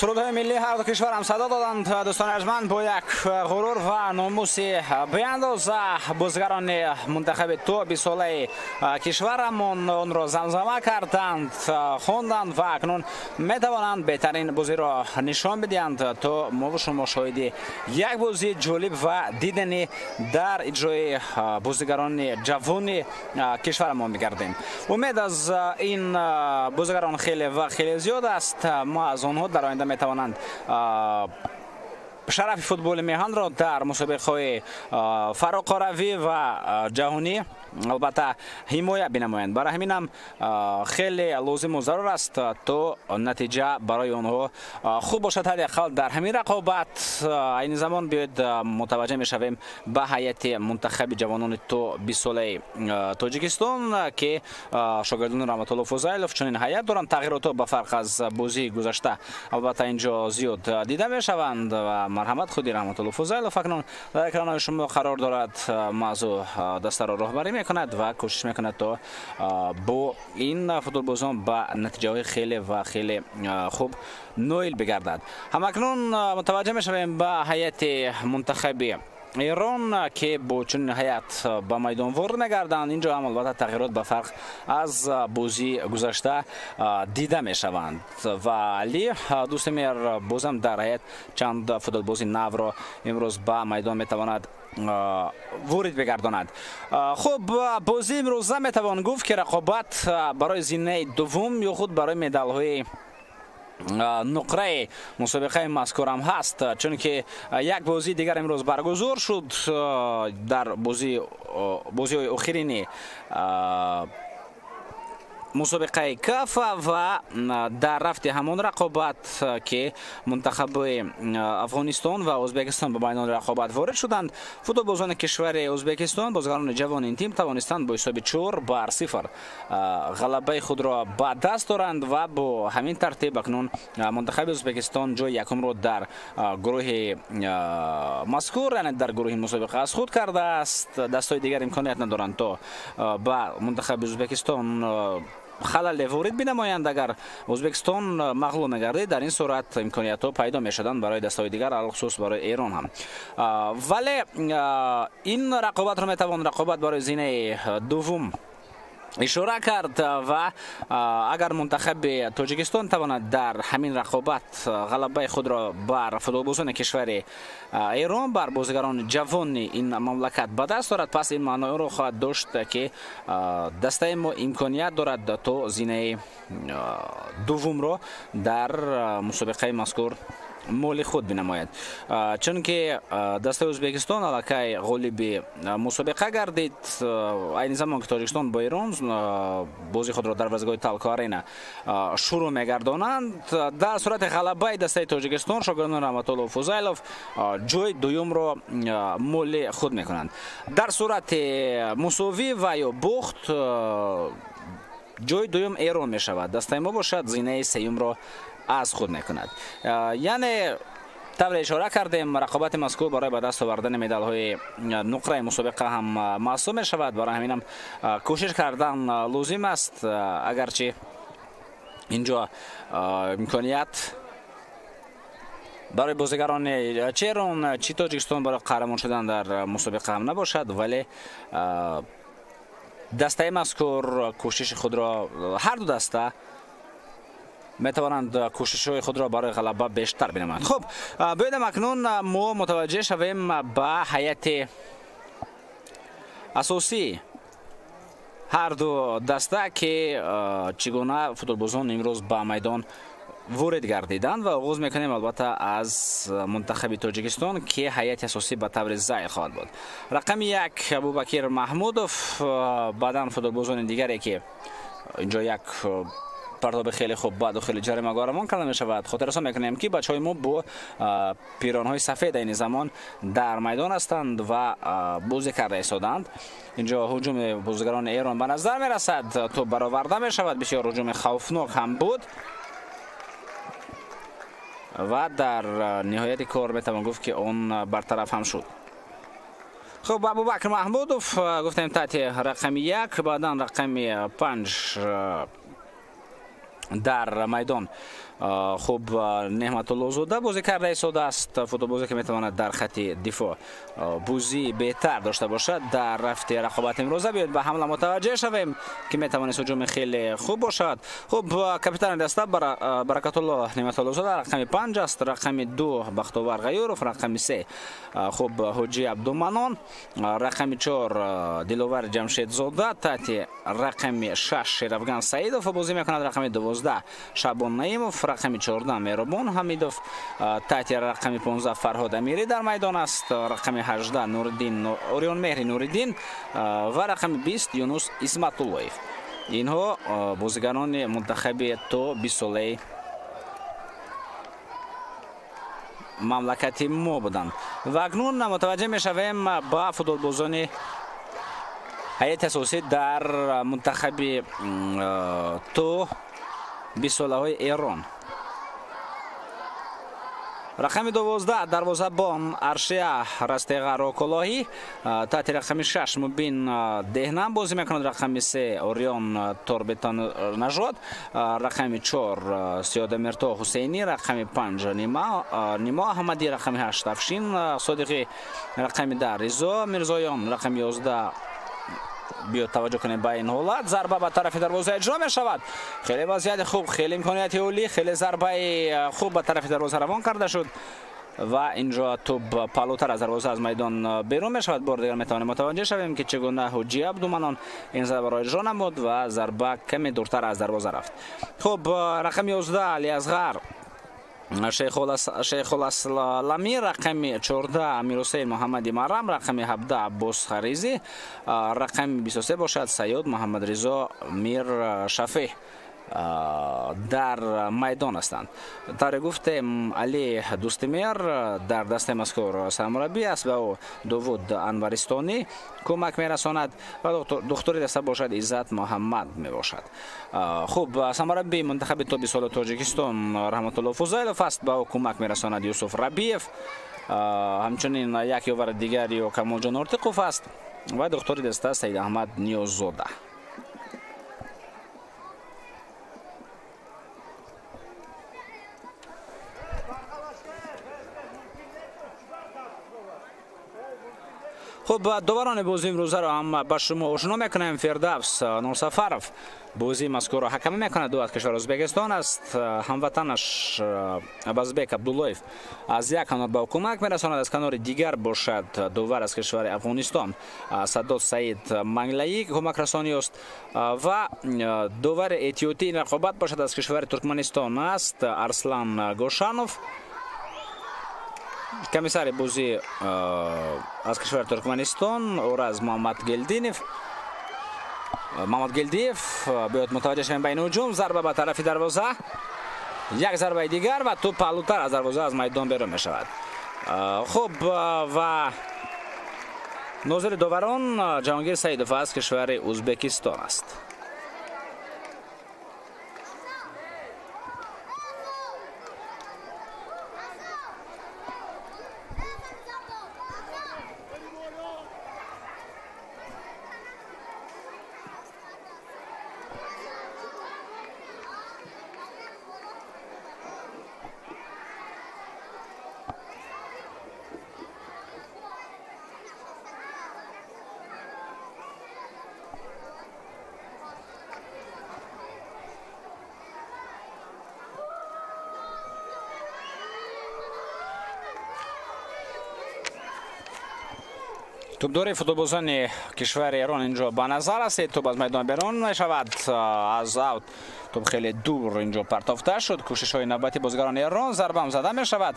Сурудҳои миллии ҳар ду кишвар ҳам садо доданд. Дӯстони арҷманд, бо як ғурур ва номуси беандоза бозигарони мунтахаби то бистсолаи кишварамон онро замзама карданд, хонданд ва акнун метавонанд беҳтарин бозиро нишон бидиҳанд, то мову шумо шоҳиди як бозии ҷолиб ва диданӣ дар иҷрои бозигарони ҷавони кишварамон бигардем. Умед аз ин бозигарон хеле ва хеле зиёд аст. Мо аз онҳо дар оянда метавонанд шарафи футболи меҳанро дар мусобиқаҳои фароқоравӣ ва ҷаҳонӣ албатта ҳимоя бинамоянд. Барои ҳамин ҳам хеле лозиму зарур аст, то натиҷа барои онҳо хуб бошад, ҳадди ақал дар ҳамин рақобат. Айни замон биёед мутаваҷҷеҳ мешавем ба ҳайати мунтахаби ҷавонони то бистсолаи Тоҷикистон, ки шогирдони Раҳматулло Фузайлов чунин ҳайат доранд. Тағйиротҳо ба фарқ аз бозии гузашта албатта инҷо зиёд дида мешаванд ва марҳамат, худи Раҳматулло Фузайлов акнун дар экранҳои шумо қарор дорад. Мазу дастаро роҳбарӣ мекунад ва кӯшиш мекунад, то бо ин футболбозон ба натиҷаҳои хеле ва хеле хуб ноил бигардад. Ҳамакнун мутаваҷҷеҳ мешавем ба ҳайати мунтахаби Эрон, ки бо чунин ҳайат ба майдон ворид мегарданд. Инҷо ҳам албатта тағйирот ба фарқ аз бозии гузашта дида мешаванд. Ва Али Дӯстемер бозам дар ҳайат чанд футболбози навро имрӯз ба майдон метавонад ворид бигардонад. Хуб, бозии имрӯза метавон гуфт, ки рақобат барои зинаи дуввум ё худ барои медалҳои нуқраи мусобиқаи мазкур ҳам ҳаст, чунки як бозии дигар имрӯз баргузор шуд дар бозиҳои охирини мусобиқаи Кафа ва дар рафти ҳамон рақобат, ки мунтахаби Афғонистон ва Ӯзбекистон ба майдони рақобат ворид шуданд, футболбозони кишвари Ӯзбекистон, бозигарони ҷавони ин тим тавонистанд бо ҳисоби 4-0 ғалабаи худро ба даст доранд ва бо ҳамин тартиб акнун мунтахаби Ӯзбекистон ҷои якумро дар гурӯҳи мазкур, яъне дар гурӯҳи мусобиқа аз худ кардааст. Дастҳои дигар имконият надоранд, то ба мунтахаби Ӯзбекистон халале ворид бинамоянд. Агар Ӯзбекистон мағлуб мегардид, дар ин сурат имкониятҳо пайдо мешуданд барои дастҳои дигар, алхусус барои Эрон ҳам. Вале ин рақобатро метавон рақобат барои зинаи дуввум ишора кард ва агар мунтахаби Тоҷикистон тавонад дар ҳамин рақобат ғалабаи худро бар футболбозони кишвари Эрон, бар бозигарони ҷавони ин мамлакат ба даст орад, пас ин маъноеро хоҳад дошт, ки дастаи мо имконият дорад, то зинаи дуввумро дар мусобиқаи мазкур моли худ бинамояд, чунки дастаи Ӯзбекистон аллакай ғолиби мусобиқа гардид. Айни замон ки Тоҷикистон бо Эрон бозии худро дар варзишгоҳи Талко Арена шурӯъ мегардонанд, дар сурати ғалабаи дастаи Тоҷикистон шогирдони Раҳматулло Фузайлов ҷои дуюмро моли худ мекунанд. Дар сурати мусовӣ ва ё бухт ҷои дуюм Эрон мешавад, дастаи мо бошад зинаи сеюмро аз худ мекунад. Яъне тавре ишора кардем, рақобати мазкур барои ба даст овардани медалҳои нуқраи мусобиқа ҳам маҳсуб мешавад. Барои ҳаминам кӯшиш кардан лозим аст, агарчи инҷо имконият барои бозигарони чи Эрон, чи Тоҷикистон барои қаҳрамон шудан дар мусобиқа ҳам набошад, вале дастаи мазкур кӯшиши худро, ҳар ду даста метавонанд кӯшишҳои худро барои ғалаба бештар бинамоянд. Хуб, биёдам акнун мо мутаваҷҷеҳ шавем ба ҳайати асосии ҳар ду даста, ки чӣ гуна футболбозон имрӯз ба майдон ворид гардиданд, ва оғоз мекунем албатта аз мунтахаби Тоҷикистон, ки ҳайати асосӣ ба таври зайл хоҳад буд. Рақами 1 Абубакир Маҳмудов, баъдан футболбозони дигаре, ки инҷо як партоби хеле хуб ба дохили ҷаримагоҳ равон карда мешавад. Хотиррасон мекунем, ки бачаҳои мо бо пиронҳои сафед айни замон дар майдон ҳастанд ва бозӣ карда истодаанд. Инҷо ҳуҷуми бозигарони Эрон ба назар мерасад, топ бароварда мешавад. Бисёр ҳуҷуми хавфнок ҳам буд ва дар ниҳояти кор метавон гуфт, ки он бартараф ҳам шуд. Хуб, Абубакр Маҳмудов гуфтем таҳти рақами 1, баъдан рақами 5 дар майдон Хуб, Неъматуллозода бозӣ карда истодааст, футболбозе ки метавонад дар хати дифоъ бозии беҳтар дошта бошад дар рафти рақобат имрӯза. Биёед ба ҳамла мутаваҷҷеҳ шавем, ки метавонист ҳуҷуми хеле хуб бошад. Хуб, капитани даста Баракатулло Неъматуллозода рақами 5 аст, рақами 2 Бахтовар Ғаюров, рақами 3 хуб Ҳоҷи Абдуманон, рақами 4 Диловар Ҷамшедзода, таҳти рақами 6 Шерафган Саидов бозӣ мекунад, рақами 12 Шабон Наимов, рақами 14 Меҳрубон Ҳамидов, таҳти рақами 15 Фарҳод Амирӣ дар майдон аст, рақами 18 Нуриддин Орион Меҳри Нуриддин ва рақами 20 Юнус Исматуллоев. Инҳо бозигарони мунтахаби то 20 солаи мамлакати мо буданд. Ва акнун мутаваҷҷеҳ мешавем ба футболбозони ҳайати асосӣ дар мунтахаби то 20 солаҳои Эрон. Рақами 12 дарвозабон Аршия Растеғарокулоҳӣ, таҳти рақами 6 Мубин Деҳнам бозӣ мекунад, рақами 3 Орион Торбетоннажод, рақами 4 Сиёдамирто Ҳусейнӣ, рақами 5 Нимо Аҳмадӣ, рақами 8 Афшин Содиқӣ, рақами 10 Ризо Мирзоён, рақами 11. Биёд таваҷҷӯҳ кунем ба ин ҳолат. Зарба ба тарафи дарвоза иҷро мешавад. Хеле вазъияти хуб, хеле имконияти олӣ, хеле зарбаи хуб ба тарафи дарвоза равон карда шуд ва инҷо тӯб палутар аз дарвоза аз майдон берун мешавад. Бор дигар метавонем мутаваҷҷеҳ шавем, ки чӣ гуна Ҳоҷи Абдуманон ин зарбаро иҷро намуд ва зарба каме дуртар аз дарвоза рафт. Хуб, рақами 11 Алиасғар Шейхуласлами, рақами 14 Амирҳусейн Муҳаммади Марам, рақами 17 Аббос Харизӣ, рақами 23 бошад Сайёд Муҳаммадризо Мир Шафеҳ дар майдон ҳастанд. Тавре гуфтем, Али Дӯстимер дар дастаи мазкур сармураббӣ аст ва ӯ Довуд Анваристонӣ кӯмак мерасонад ва духтури даста бошад Иззат Муҳаммад мебошад. Хуб, сармураббии мунтахаби то 20 сола Тоҷикистон Раҳматулло Фузайлов аст, ба ӯ кӯмак мерасонад Юсуф Рабиев, ҳамчунин як ёвари дигар ё Камолҷон Ортиқов аст ва духтури даста Саид Аҳмад Ниёззода. Хуб, доварони бозии имрӯзаро ҳам ба шумо ошно мекунем. Фирдавс Нурсафаров бозии мазкурро ҳакамӣ мекунад, ӯ аз кишвари Ӯзбекистон аст. Ҳамватанаш Абазбек Абдуллоев аз як канор ба ӯ кӯмак мерасонад, аз канори дигар бошад довар аз кишвари Афғонистон Садод Саид Манглаӣ кӯмакрасонӣ аст ва довари этиотии ин рақобат бошад аз кишвари Туркманистон аст Арслан Гошанов. Комиссари бозӣ аз кишвари Туркманистон Ораз Мамадгелдиев. Биёд мутаваҷҷеҳ шавем ба ин ҳуҷум. Зарба ба тарафи дарвоза, як зарбаи дигар ва тӯб паҳлӯтар аз дарвоза аз майдон берун мешавад. Хуб, ва нозири доварон Ҷаҳонгир Саидов аз кишвари Ӯзбекистон аст. Тӯбдори футболбозони кишвари Эрон инҷо ба назар расид. Тӯб аз майдон берун мешавад, аз аут тӯб хеле дур инҷо партофта шуд. Кӯшишҳои навбати бозигарони Эрон, зарбаам зада мешавад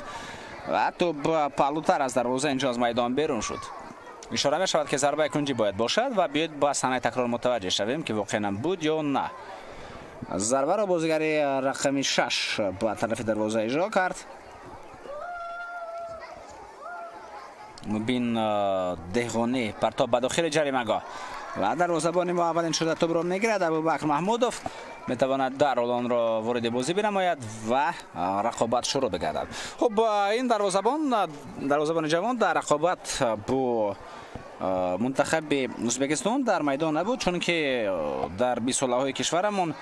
ва тӯб паҳлӯтар аз дарвоза инҷо аз майдон берун шуд. Ишора мешавад, ки зарбаи кунҷӣ бояд бошад ва биёед ба саҳнаи такрор мутаваҷҷеҳ шавем, ки воқеан буд ё на. Зарбаро бозигари рақами 6 ба тарафи дарвоза иҷро кард. Мубин Деҳғонӣ партоб ба дохили ҷаримагоҳ ва дарвозабони мо аввалин шуда тӯбро мегирад. Абубакр Маҳмудов метавонад дарҳол онро вориди бозӣ бинамояд ва рақобат шурӯъ бигардад. Хуб, ин дарвозабони ҷавон дар рақобат бо мунтахаби Ӯзбекистон дар майдон набуд, чунки дар 20 солаҳои кишварамон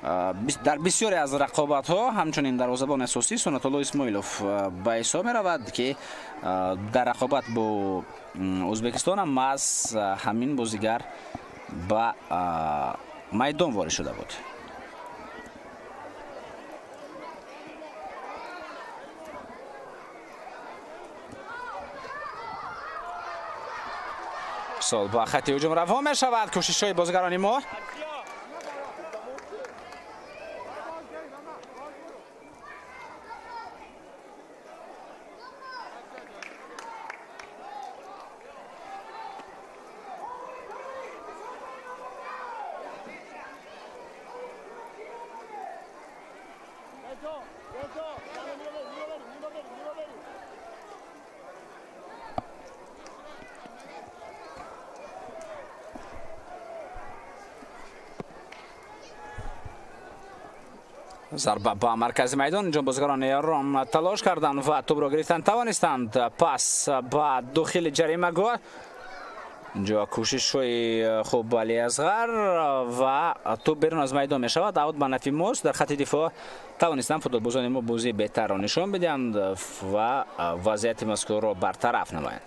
Дар бисёре аз рақобатҳо ҳамчунин дарвозабони асосӣ Суннатулло Исмоилов ба ҳисоб меравад, ки дар рақобат бо Ӯзбекистон ҳам маҳз ҳамин бозигар ба майдон ворид шуда буд. Сол ба хати ҳуҷум равон мешавад. Кӯшишҳои бозигарони мо. Зарба ба маркази майдон. Инҷо бозигарони Эрон талош карданд ва тӯбро гирифтан тавонистанд. Пас ба дохили ҷаримагоҳ. Инҷо кӯшишҳои хуб Али Асғар ва тӯб берун аз майдон мешавад. Аут ба нафи мост. Дар хати дифоъ тавонистанд футболбозони мо бозии беҳтарро нишон бидиҳанд ва вазъияти мазкурро бартараф намоянд.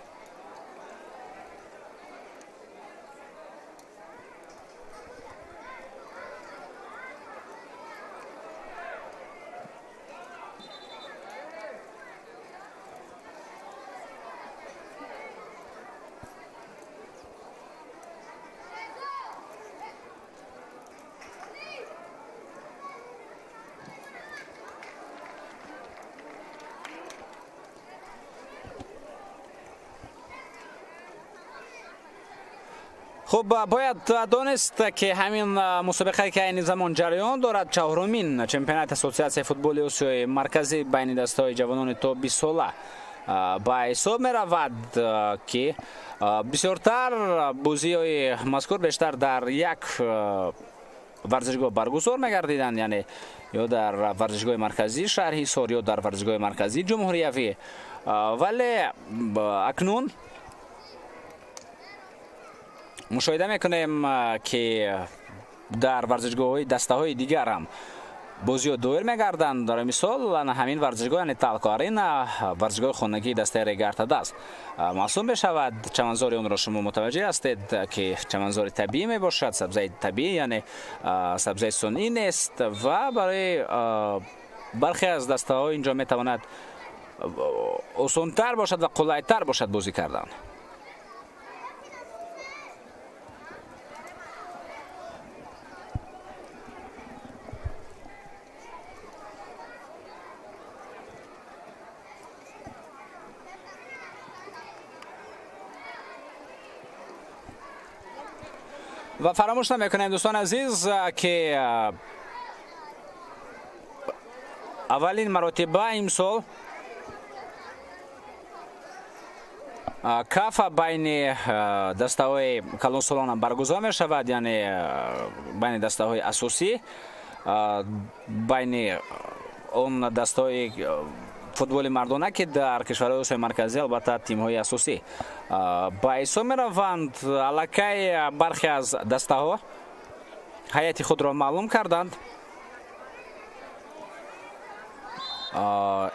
Хуб, бояд донист, ки ҳамин мусобиқае, ки айни замон ҷараён дорад, чаҳорумин чемпионати Ассотсиатсияи футболи Осиёи Марказӣ байни дастаҳои ҷавонони то 20 сола ба ҳисоб меравад, ки бисёртар бозиҳои мазкур бештар дар як варзишгоҳ баргузор мегардиданд, яъне ё дар варзишгоҳи марказии шаҳри Ҳисор, ё дар варзишгоҳи марказии ҷумҳуриявӣ. Вале акнун мушоҳида мекунем, ки дар варзишгоҳҳои дастаҳои дигар ҳам бозиҳо доир мегарданд. Барои мисол, ҳамин варзишгоҳ, яъне Талко Арена, варзишгоҳи хонагии дастаи Регар-ТадАЗ маъсум мешавад. Чаманзори онро шумо мутаваҷҷеҳ ҳастед, ки чаманзори табиӣ мебошад, сабзаи табиӣ, яъне сабзаи сунъӣ нест ва барои бархе аз дастаҳо инҷо метавонад осонтар бошад ва қулайтар бошад бозӣ кардан. Ва фаромӯш намекунем, дӯстони азиз, ки аввалин маротиба имсол кафа байни дастаҳои калонсолонам баргузор мешавад, яъне байни дастаҳои асосӣ, байни он дастаҳои футболи мардона, ки дар кишварҳои Осиёи Марказӣ албатта тимҳои асосӣ ба ҳисоб мераванд. Аллакай бархе аз дастаҳо ҳайати худро маълум карданд.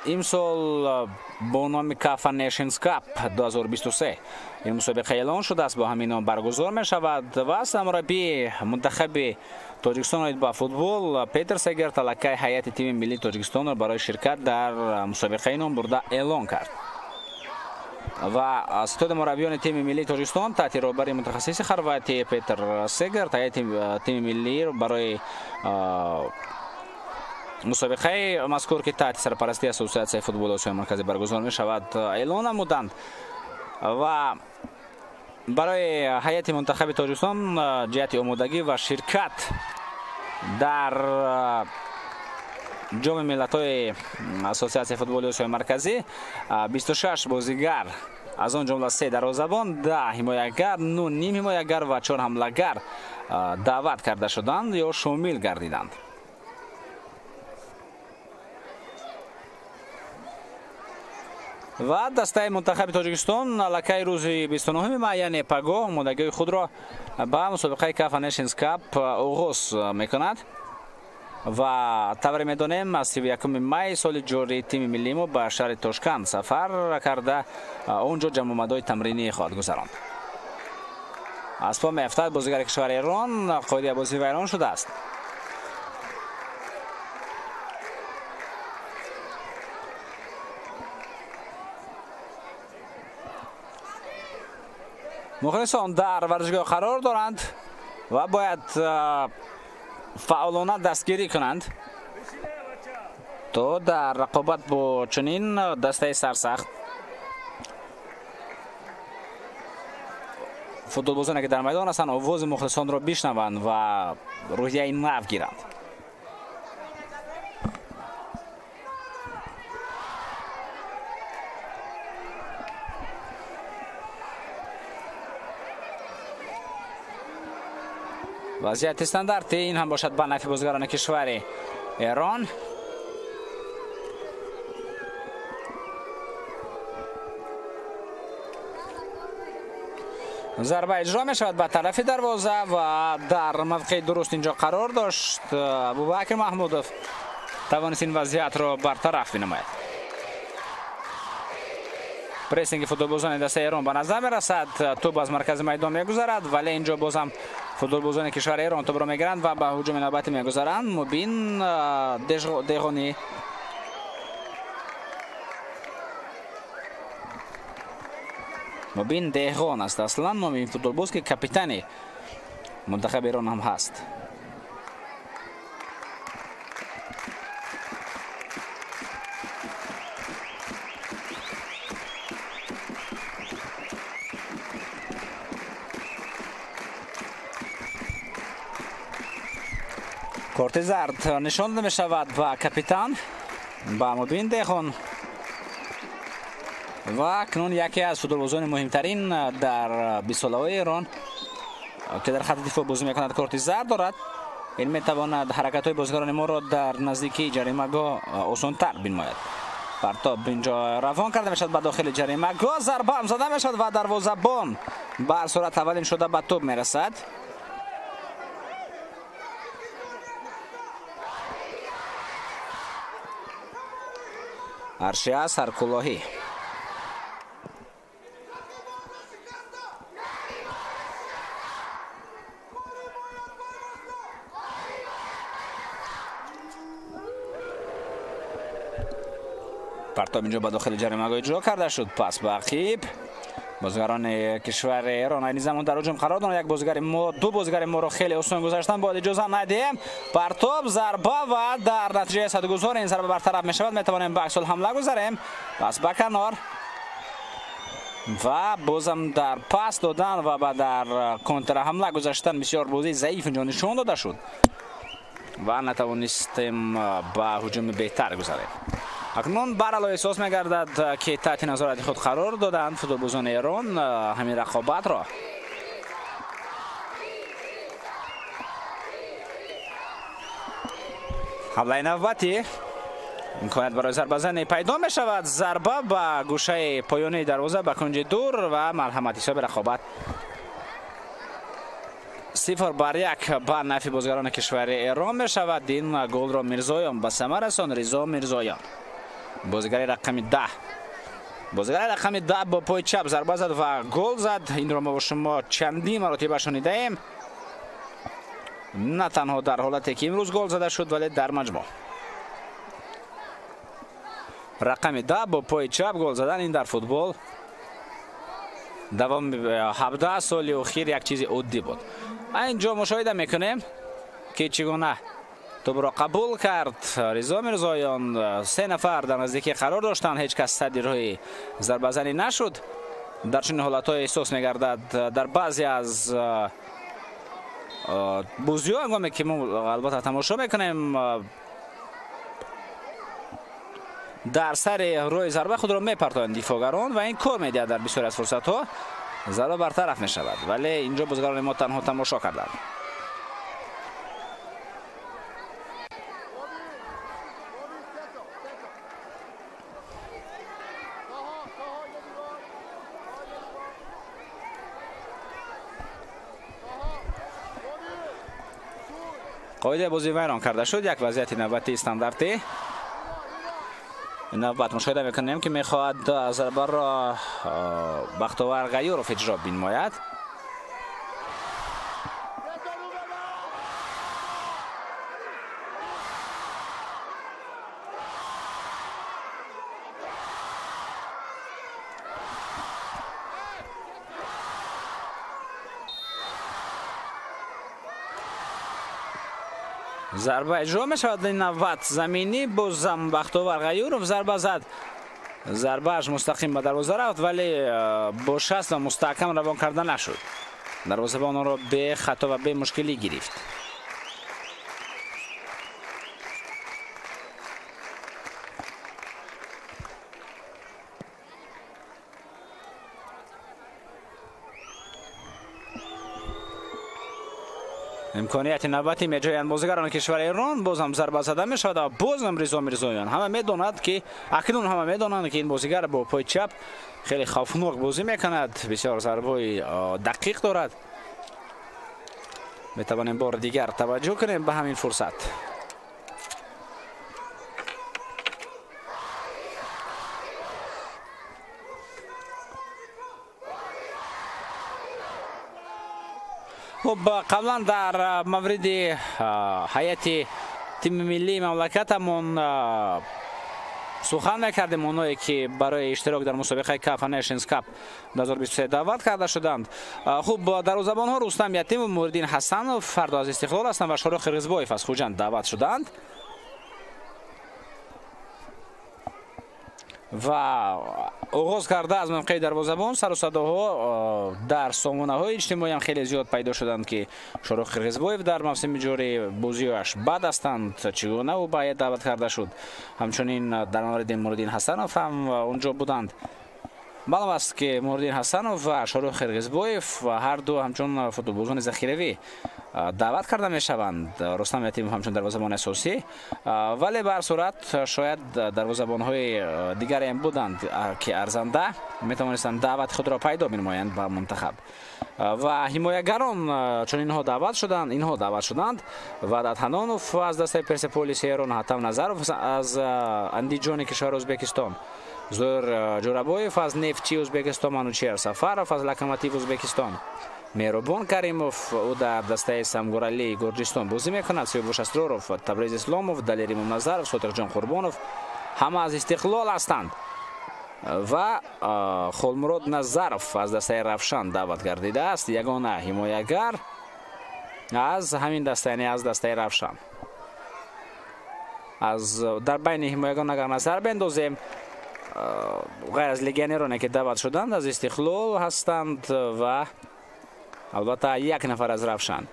Имсол бо номи Кафа Nations Cup 2023 ин мусобиқа эълон шудааст, бо ҳамин ном баргузор мешавад ва сармураббии мунтахаби Тоҷикистон оид ба футбол Петер Сегерт аллакай ҳайати тими миллии Тоҷикистонро барои ширкат дар мусобиқаи номбурда эълон кард. Ва ситоди мураббиёни тими миллии Тоҷикистон таҳти роҳбари мутахассиси хорватӣ Петер Сегерт ҳайати тими миллиро барои мусобиқаи мазкур, ки таҳти сарпарастии Ассотсиатсияи футболи Осиёи Марказӣ баргузор мешавад, эълон намуданд. Ва барои ҳайати мунтахаби Тоҷикистон ҷиҳати омодагӣ ва ширкат дар ҷоми миллатҳои Ассотсиатсияи футболи Осиёи Марказӣ 26 бозигар, аз он ҷумла 3 дарвозабон, 10 ҳимоягар, 9 ним ҳимоягар ва 4 ҳамлагар даъват карда шуданд ё шомил гардиданд. Ва дастаи мунтахаби Тоҷикистон аллакай рӯзи 29 май, яъне пагоҳ, омодагии худро ба мусобиқаи Кафа Nations Cup оғоз мекунад. Ва тавре медонем, аз 31 май соли ҷорӣ тими миллии мо ба шаҳри Тошканд сафар карда, он ҷо ҷамъомадҳои тамринӣ хоҳад гузаронд. Аз по меафтад бозигари кишвари Эрон, қоидаи бозӣ вайрон шудааст. Мухлисон дар варзишгоҳ қарор доранд ва бояд фаъолона дастгирӣ кунанд, то дар рақобат бо чунин дастаи сарсахт футболбозоне ки дар майдон ҳастанд овози мухлисонро бишнаванд ва рӯҳияи нав гиранд. Вазъияти стандарти ин ҳам бошад ба нафи бозигарони кишвари Эрон. Зарба иҷро мешавад ба тарафи дарвоза ва дар мавқеи дуруст инҷо қарор дошт Абубакр Маҳмудов, тавонист ин вазъиятро бартараф бинамояд. Прессинги футболбозони дастаи Эрон ба назар мерасад, тӯб аз маркази майдон мегузарад, вале инҷо бозам футболбозони кишвари Эрон тӯбро мегиранд ва ба ҳуҷуми навбатӣ мегузаранд. Мубин Деғонӣ Мубин Деҳғон аст аслан номи ин футболбоз, ки капитани мунтахаби Эрон ҳам ҳаст. Корти зард нишон дода мешавад ба капитан, ба Мубин Деҳғон, ва акнун яке аз футболбозони муҳимтарин дар бистсолаҳои Эрон, ки дар хати дифоъ бозӣ мекунад, корти зард дорад. Ин метавонад ҳаракатҳои бозигарони моро дар наздикии ҷаримагоҳ осонтар бинмояд. Партоб инҷо равон карда мешавад ба дохили ҷаримагоҳ, зарба ҳам зада мешавад ва дарвозабон ба сурат аввалин шуда ба тӯб мерасад. Аршия Саркулоҳӣ. Партоб инҷо ба дохили ҷаримагоҳ иҷро карда шуд. Пас ба ақиб бозигарони кишвари Эрон айни замон дар ҳуҷум қарор доранд. Як бозигари мо, ду бозигари моро хеле осон гузаштанд, бояд иҷоза надиҳем. Партоб, зарба ва дар натиҷаи садгузор ин зарба бартараф мешавад. Метавонем ба аксул ҳамла гузарем. Пас ба канор ва бозам дар пас додан ва ба дар контрҳамла гузаштан бисёр бозии заиф инҷо нишон дода шуд ва натавонистем ба ҳуҷуми беҳтар гузарем. Акнун барало эҳсос мегардад, ки таҳти назорати худ қарор доданд футболбозони Эрон ҳамин рақобатро. Ҳамлаи навбатӣ имконият барои зарбазанӣ пайдо мешавад. Зарба ба гӯшаи поёнии дарвоза, ба кунҷи дур ва марҳамат ҳисоби рақобат 0-1 ба нафи бозигарони кишвари Эрон мешавад. Ин голро Мирзоён ба самар расон. Ризо Мирзоён, бозигари рақами 10, бозигари рақами 10 бо пои чап зарба зад ва гол зад. Инро мо бо шумо чандин маротиба шунидаем, на танҳо дар ҳолате ки имрӯз гол зада шуд, вале дар маҷмӯъ рақами 10 бо пои чап гол задан ин дар футбол давоми 17 соли охир як чизи оддӣ буд. Инҷо мушоҳида мекунем, ки чӣ гуна тӯбро қабул кард Ризо Мирзоён. 3 нафар дар наздикӣ қарор доштанд, ҳеҷ кас садди роҳи зарбазанӣ нашуд. Дар чунин ҳолатҳо эҳсос мегардад дар баъзе аз бозиҳо, ҳангоме ки мо албатта тамошо мекунем, дар сари роҳи зарба худро мепартоянд дифоъгарон ва ин кор медиҳад. Дар бисёре аз фурсатҳо зарба бартараф мешавад, вале инҷо бозигарони мо танҳо тамошо карданд. Қоидаи бозӣ вайрон карда шуд. Як вазъияти навбатии стандартӣ. Навбат мушоҳида мекунем, ки мехоҳад зарбаро Бахтовар Ғаюров иҷро бинмояд. Зарба иҷро мешавад. Ин навбат заминӣ, бозам Бахтовар Ғаюров зарба зад. Зарбааш мустақим ба дарвоза рафт, вале бо шаст ва мустаҳкам равон карда нашуд. Дарвозабон онро бе хато ва бе мушкилӣ гирифт. Имконияти навбатӣ меҷоянд бозигарони кишвари Эрон. Бозам зарба зада мешавад ва бозам Ризо Мирзоён. Ҳама медонад, ки акнун ҳама медонанд, ки ин бозигар бо пои чап хеле хавфнок бозӣ мекунад, бисёр зарбаҳои дақиқ дорад. Метавонем бори дигар таваҷҷӯҳ кунем ба ҳамин фурсат. Хуб, қаблан дар мавриди ҳайати тими миллии мамлакатамон сухан мекардем, оное ки барои иштирок дар мусобиқаи Кафа Nations Cup 2023 даъват карда шуданд. Хуб, дарвозабонҳо Рустам Ятимов, Муриддин Ҳасанов фардо аз Истиқлол ҳастанд ва Шоҳрух Қирғизбоев аз Хуҷанд даъват шуданд. Ва оғоз карда аз мавқеи дарвозабон сару садоҳо дар сомонаҳои иҷтимоӣ ҳам хеле зиёд пайдо шуданд, ки Шоҳрух Қирғизбоев дар мавсими ҷорӣ бозиҳояш бад ҳастанд, чӣ гуна ӯ ба ҳайат даъват карда шуд. Ҳамчунин дар мавриди Муриддин Ҳасанов ҳам онҷо буданд. Маълум аст, ки Муриддин Ҳасанов ва Шоҳрух Қирғизбоев ҳар ду ҳамчун футболбозони захиравӣ даъват карда мешаванд. Рустам Ятимов ҳамчун дарвозабони асосӣ, вале ба ҳар сурат шояд дарвозабонҳои дигаре ҳам буданд, ки арзанда метавонистанд даъвати худро пайдо бинмоянд ба мунтахаб. Ва ҳимоягарон чун инҳо даъват шуданд, инҳо даъват шуданд: Ваъдат Ҳанонов аз дастаи Персеполиси Эрон, Ҳатам Назаров аз Андиҷони кишвари Ӯзбекистон, Зоир Ҷӯрабоев аз Нефтчи Ӯзбекистон, Манучер Сафаров аз Локомотив Ӯзбекистон, Меҳрубон Каримов, ӯ дар дастаи Самгуралии Гурҷистон бозӣ мекунад, Сиёвуш Асроров, Табриз Исломов, Далер Имомназаров, Сотиқҷон Қурбонов ҳама аз Истиқлол ҳастанд ва Холмурод Назаров аз дастаи Равшан даъват гардидааст, ягона ҳимоягар аз ҳамин даста, яъне аз дастаи Равшан. Аз дар байни ҳимоягон агар назар бендозем, ғайр аз легионероне ки даъват шуданд, аз Истиқлол ҳастанд ва албатта як нафар аз Равшан.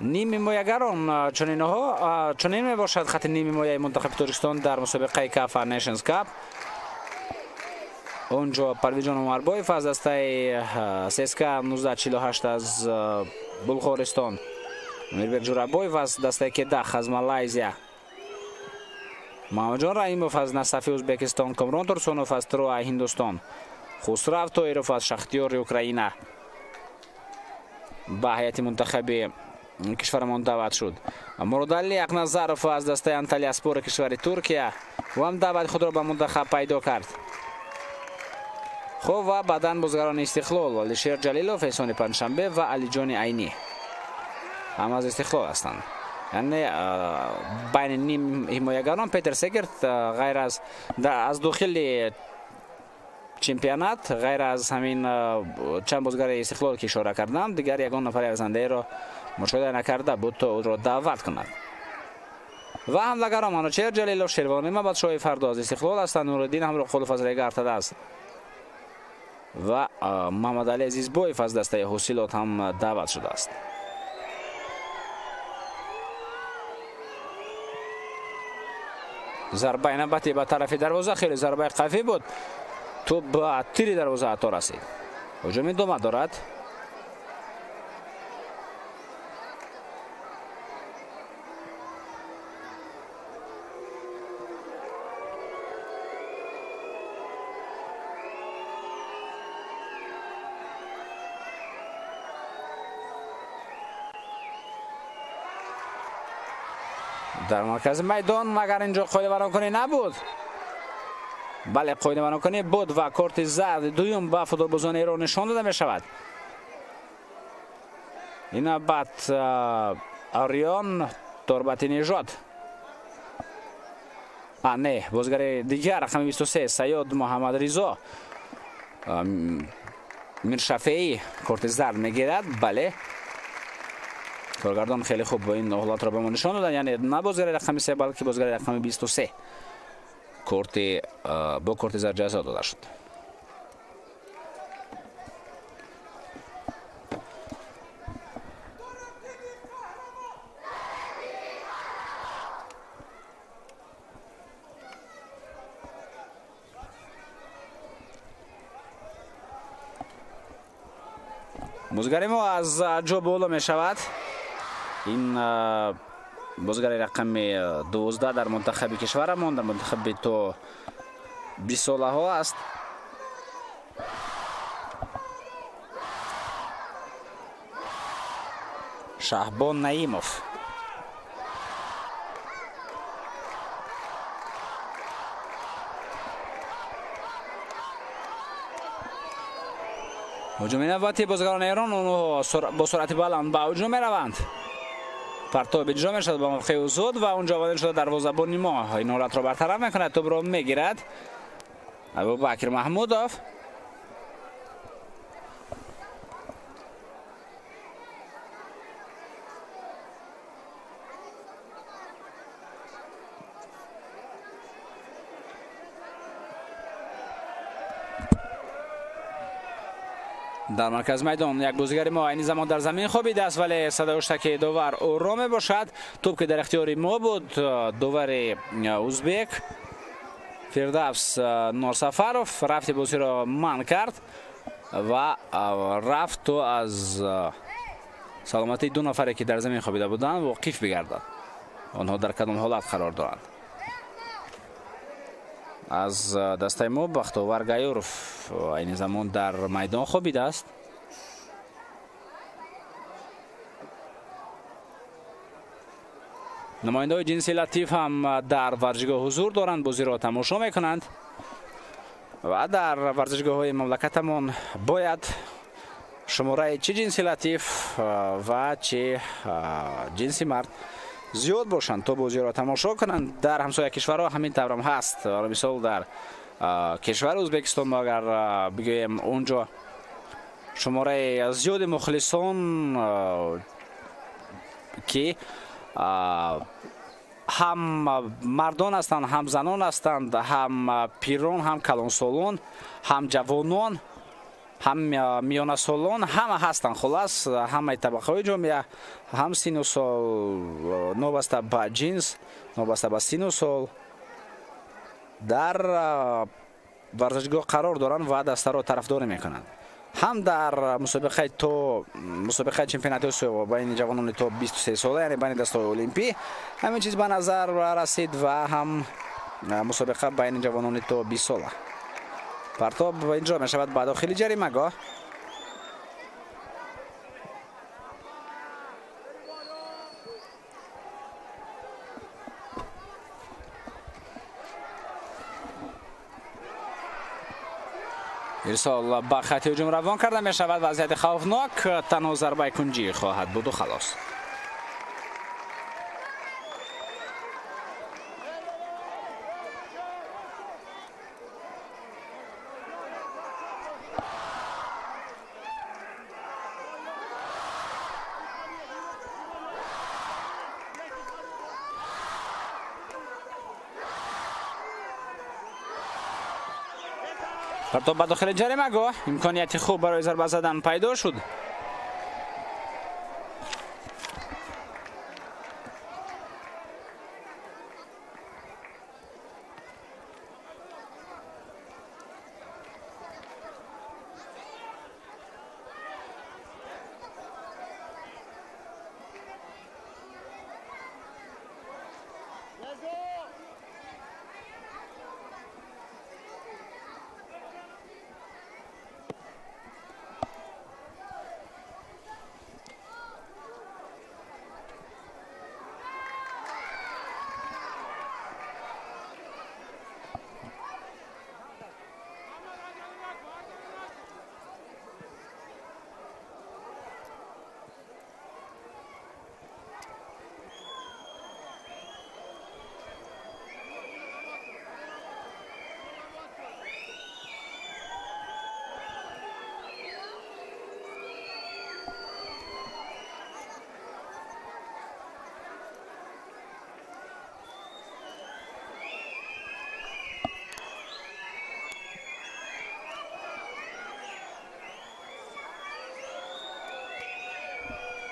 Ним ҳимоягарон чунинҳо чунин мебошад хати ним ҳимояи мунтахаби Тоҷикистон дар мусобиқаи Кафа Nations Cup. Онҷо Парвизҷон Умарбоев аз дастаи ССК 1948 аз Булғористон, Мирбек Ҷӯрабоев аз дастаи Кедах аз Малайзия, Маҳмадҷон Раҳимов аз Насафи Ӯзбекистон, Комрон Турсунов аз Троа Ҳиндустон, Хусрав Тоиров аз Шахтиёри Украина ба ҳайати мунтахаби кишварамон даъват шуд. Муродалӣ Ақназаров аз дастаи Анталияспори кишвари Туркия ӯ ҳам даъвати худро ба мунтахаб пайдо кард. Хуб, ва баъдан бозигарони Истиқлол Алишер Ҷалилов, Эҳсони Панҷшанбе ва Алиҷони Айнӣ ҳама аз Истиқлол ҳастанд. Яъне байни ним ҳимоягарон Петер Сегерт ғайр аз дохили чемпионат, ғайр аз ҳамин чанд бозигари Истиқлол ки ишора кардам, дигар ягон нафари арзандаеро мушоҳида накарда буд то ӯро даъват кунад. Ва ҳамлагарон Манучер Ҷалилов, Шервон Имомбадшоҳи фардо аз Истиқлол ҳастанд, Нуриддин Ҳамроқулов аз Рега аст ва Муҳаммадалӣ Азизбоев аз дастаи Ҳосилот ҳам даъват шудааст. Зарбаи навбатӣ ба тарафи дарвоза, хеле зарбаи қавӣ буд. Тӯп ба тири дарвоза ҳатто расид. Ҳуҷум идома дорад. Дар маркази майдон магар инҷо қоидавайронкунӣ набуд? Бале, қоидавайронкунӣ буд ва корти зард дуюм ба футболбозони Эрон нишон дода мешавад. Ин навбат Орион Торбати Нежод. Не, бозигари дигар рақами 23 Сайёд Муҳаммад Ризо Миршафеӣ корти зард мегирад. Бале, коргардон хеле хуб ин ҳолатро ба мо нишон доданд, яъне на бозигари рақами 3, балки бозигари рақами 23 корти бо корти зард ҷазо дода шуд. Бозигари мо аз ҷо боло мешавад. Ин бозигари рақами 12 дар мунтахаби кишварамон, дар мунтахаби то 20 солаҳо аст. Шаҳбон Наимов. Ҳуҷуми навбати бозигарони Эрон, онҳо бо суръати баланд ба ҳуҷум мераванд. Партоб иҷро мешавад ба мавқеи озод ва онҷо аввалин шуда дарвозабони мо ин ҳолатро бартараф мекунад, тӯбро мегирад Абубакр Маҳмудов. Дар маркази майдон як бозигари мо айни замон дар замин хобидааст, вале садои ҳуштаки довар ӯро мебошад. Тӯб ки дар ихтиёри мо буд, довари узбек Фирдавс Норсафаров рафти бозиро манъ кард ва рафт то аз саломатии ду нафаре ки дар замин хобида буданд воқиф бигардад. Онҳо дар кадом ҳолат қарор доранд. Аз дастаи мо Бахтовар Гаюров айни замон дар майдон хобидааст. Намояндаҳои ҷинси латиф ҳам дар варзишгоҳ ҳузур доранд, бозиро тамошо мекунанд ва дар варзишгоҳҳои мамлакатамон бояд шумораи чӣ ҷинси латиф ва чӣ ҷинси мард зиёд бошанд то бозиро тамошо кунанд. Дар ҳамсоя кишварҳо ҳамин таврам ҳаст. Мисол дар кишвари Ӯзбекистон мо агар бигӯем, онҷо шумораи зиёди мухлисон ки ҳам мардон ҳастанд, ҳам занон ҳастанд, ҳам пирон, ҳам калонсолон, ҳам ҷавонон, ҳам миёнасолон, ҳама ҳастанд. Хулас ҳамаи табақаҳои ҷомеа, ҳам сину сол, новобаста ба ҷинс, новобаста ба сину сол дар варзишгоҳ қарор доранд ва дастаро тарафдорӣ мекунанд. Ҳам дар мусобиқаи то мусобиқаи чемпионати Осиё байни ҷавонони то 23 сола, яъне байни дастаҳои олимпӣ ҳамин чиз ба назар расид ва ҳам мусобиқа байни ҷавонони то 20 сола. Партоб инҷо мешавад ба дохили ҷаримагоҳ. Ирсол ба хати ҳуҷум равон карда мешавад. Вазъияти хавфнок, танҳо зарбаи кунҷӣ хоҳад буду халос. Партоб ба дохили ҷаримагоҳ, имконияти хуб барои зарба задан пайдо шуд.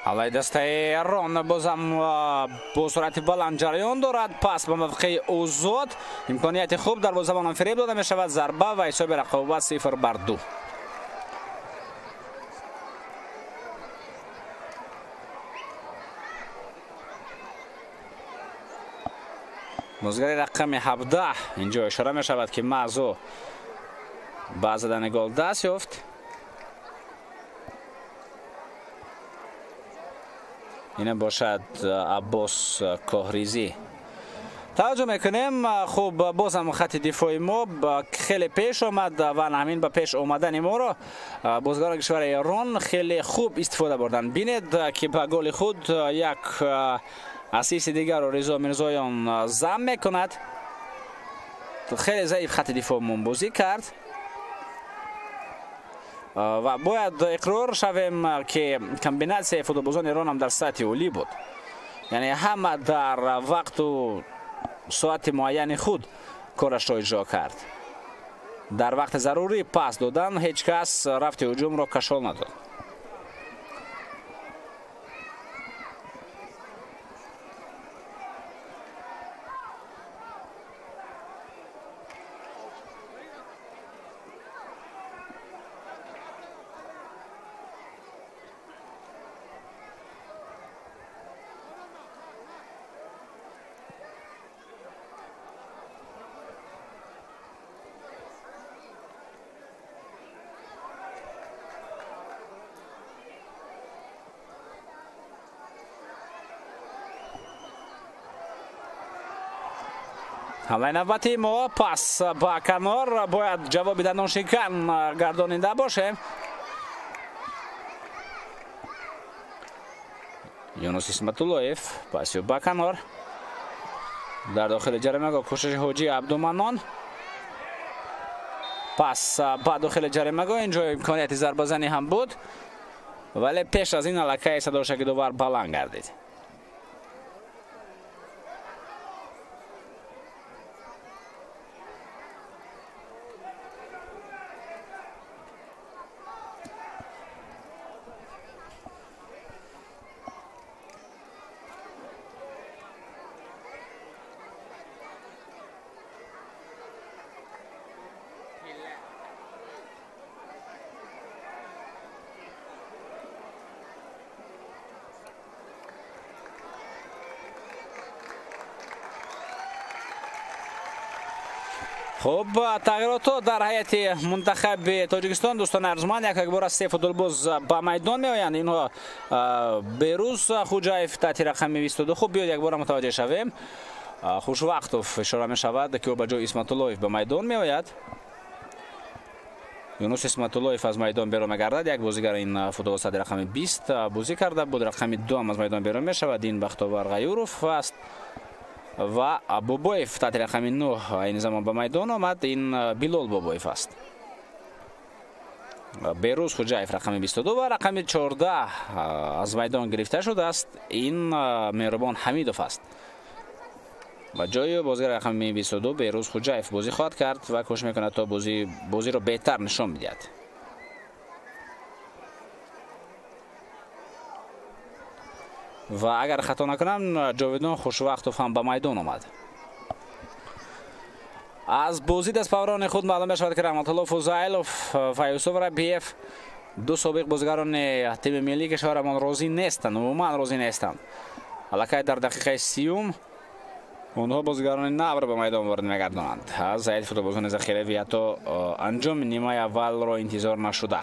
Ҳамлаи дастаи Эрон бозам бо суръати баланд ҷараён дорад. Пас ба мавқеи озод имконияти хуб дарвозабонон фиреб дода мешавад. Зарба ва ҳисоби рақобат 0-2. Бозигари рақами 17 инҷо ишора мешавад, ки маҳз ӯ ба задани гол даст ёфт. Ина бошад Аббос Коҳризӣ. Таваҷҷӯҳ мекунем. Хуб, бозам хати дифои мо хеле пеш омад ва ҳамин ба пеш омадани моро бозигарони кишвари Эрон хеле хуб истифода бурданд. Бинед, ки ба голи худ як ассисти дигарро Ризо Мирзоён зам мекунад. Хеле заиф хати дифоъмон бозӣ кард ва бояд иқрор шавем, ки комбинатсияи футболбозони Эрон ҳам дар сатҳи олӣ буд. Яъне ҳама дар вақту соати муайяни худ корашро иҷро кард. Дар вақти зарурӣ пас додан ҳеҷ кас рафти ҳуҷумро кашол надод. Ҳамлаи навбати мо пас ба канор, бояд ҷавоби дандоншикан гардонида бошем. Юнус Исматуллоев паси ба канор. Дар дохили ҷаримагоҳ кӯшиши Ҳоҷи Абдуманнон. Пас ба дохили ҷаримагоҳ инҷо имконияти зарбазанӣ ҳам буд, вале пеш аз ин аллакай садошаки довар баланд гардид. Хуб, тағйиротҳо дар ҳайати мунтахаби Тоҷикистон дӯстони арзуманд, як бора се футболбоз ба майдон меоянд. Инҳо Берӯз Хуҷаев таҳти рақами 22. Хуб, биёед якбора мутаваҷҷеҳ шавем. Хушвақтов ишора мешавад, ки ӯ ба ҷои Исматуллоев ба майдон меояд. Юнус Исматуллоев аз майдон берун мегардад. Як бозигар ин футболбоз таҳти рақами 20 бозӣ карда буд. Рақами 2 ҳам аз майдон берун мешавад. Ин Бахтовар Ғаюров аст. Ва Бобоев таҳти рақами 9 айни замон ба майдон омад. Ин Билол Бобоев аст. Берӯз Хуҷаев рақами 22 ва рақами 14 аз майдон гирифта шудааст. Ин Меҳрубон Ҳамидов аст. Ба ҷои бозигар рақами 22 Берӯз Хуҷаев бозӣ хоҳад кард ва кӯшиш мекунад то бозиро беҳтар нишон бидиҳад. Ва агар хато накунам, Ҷовидон Хушвақтов ҳам ба майдон омад. Аз бозӣ дастпаврони худ маълум мешавад, ки Раҳматулло Фузайлов ва Юсуф Рабиев, ду собиқ бозигарони тими миллии кишварамон, розӣ нестанд, умуман розӣ нестанд. Аллакай дар дақиқаи 30 онҳо бозигарони навро ба майдон ворид мегардонанд. Аз ҳайати футболбозони захиравӣ ҳатто анҷоми нимаи аввалро интизор нашуда.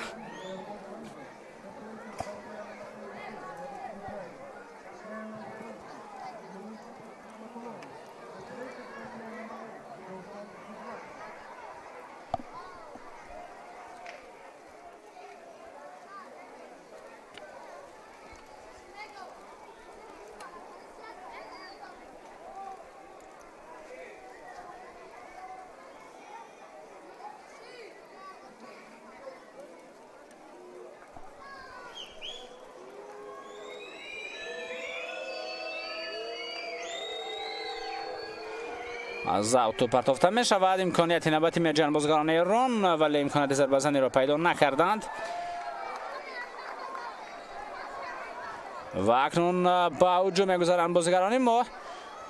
Аз авто партофта мешавад. Имконияти навбати меҷан бозигарони Эрон, вале имконияти зарбазаниро пайдо накарданд. Ва акнун ба ҳуҷум мегузаранд бозигарони мо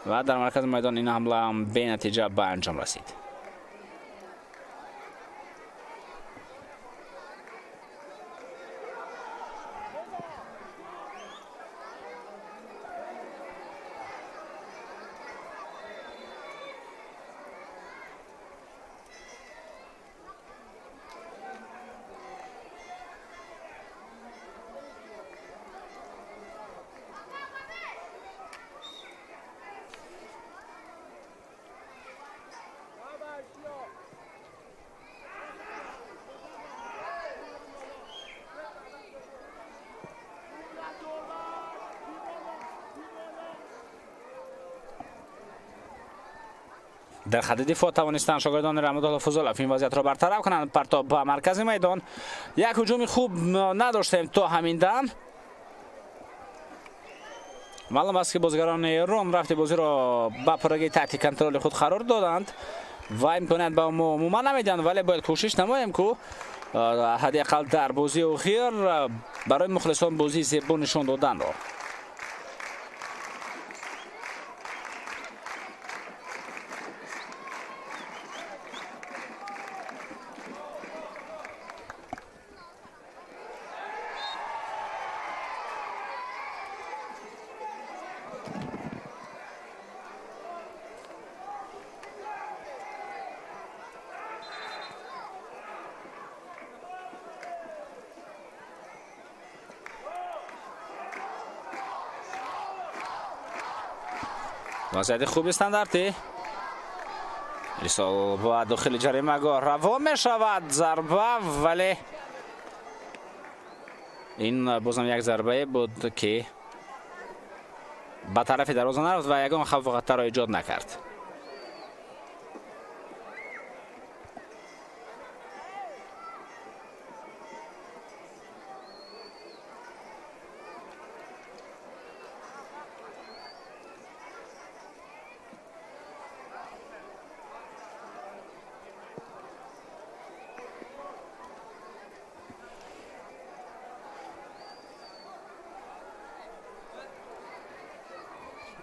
ва дар маркази майдон ин ҳамла ҳам бенатиҷа ба анҷом расид. Дар хати дифоъ тавонистанд шогирдони Раҳматулло Фузулов ин вазъиятро бартараф кунанд. Партоб ба маркази майдон. Як ҳуҷуми хуб надоштем то ҳамин дам. Маълум аст, ки бозигарони Эрон рафти бозиро ба пуррагӣ таҳти контроли худ қарор доданд ва имконият ба мо умуман намедиҳанд, вале бояд кӯшиш намоем, ку ҳадди ақал дар бозии охир барои мухлисон бозии зебо нишон доданро. Вазъияти хуби стандартӣ. Ирсол ба дохили ҷаримагоҳ равон мешавад. Зарба, вале ин бозам як зарбае буд, ки ба тарафи дарвоза нарафт ва ягон хавфу хатарро эҷод накард.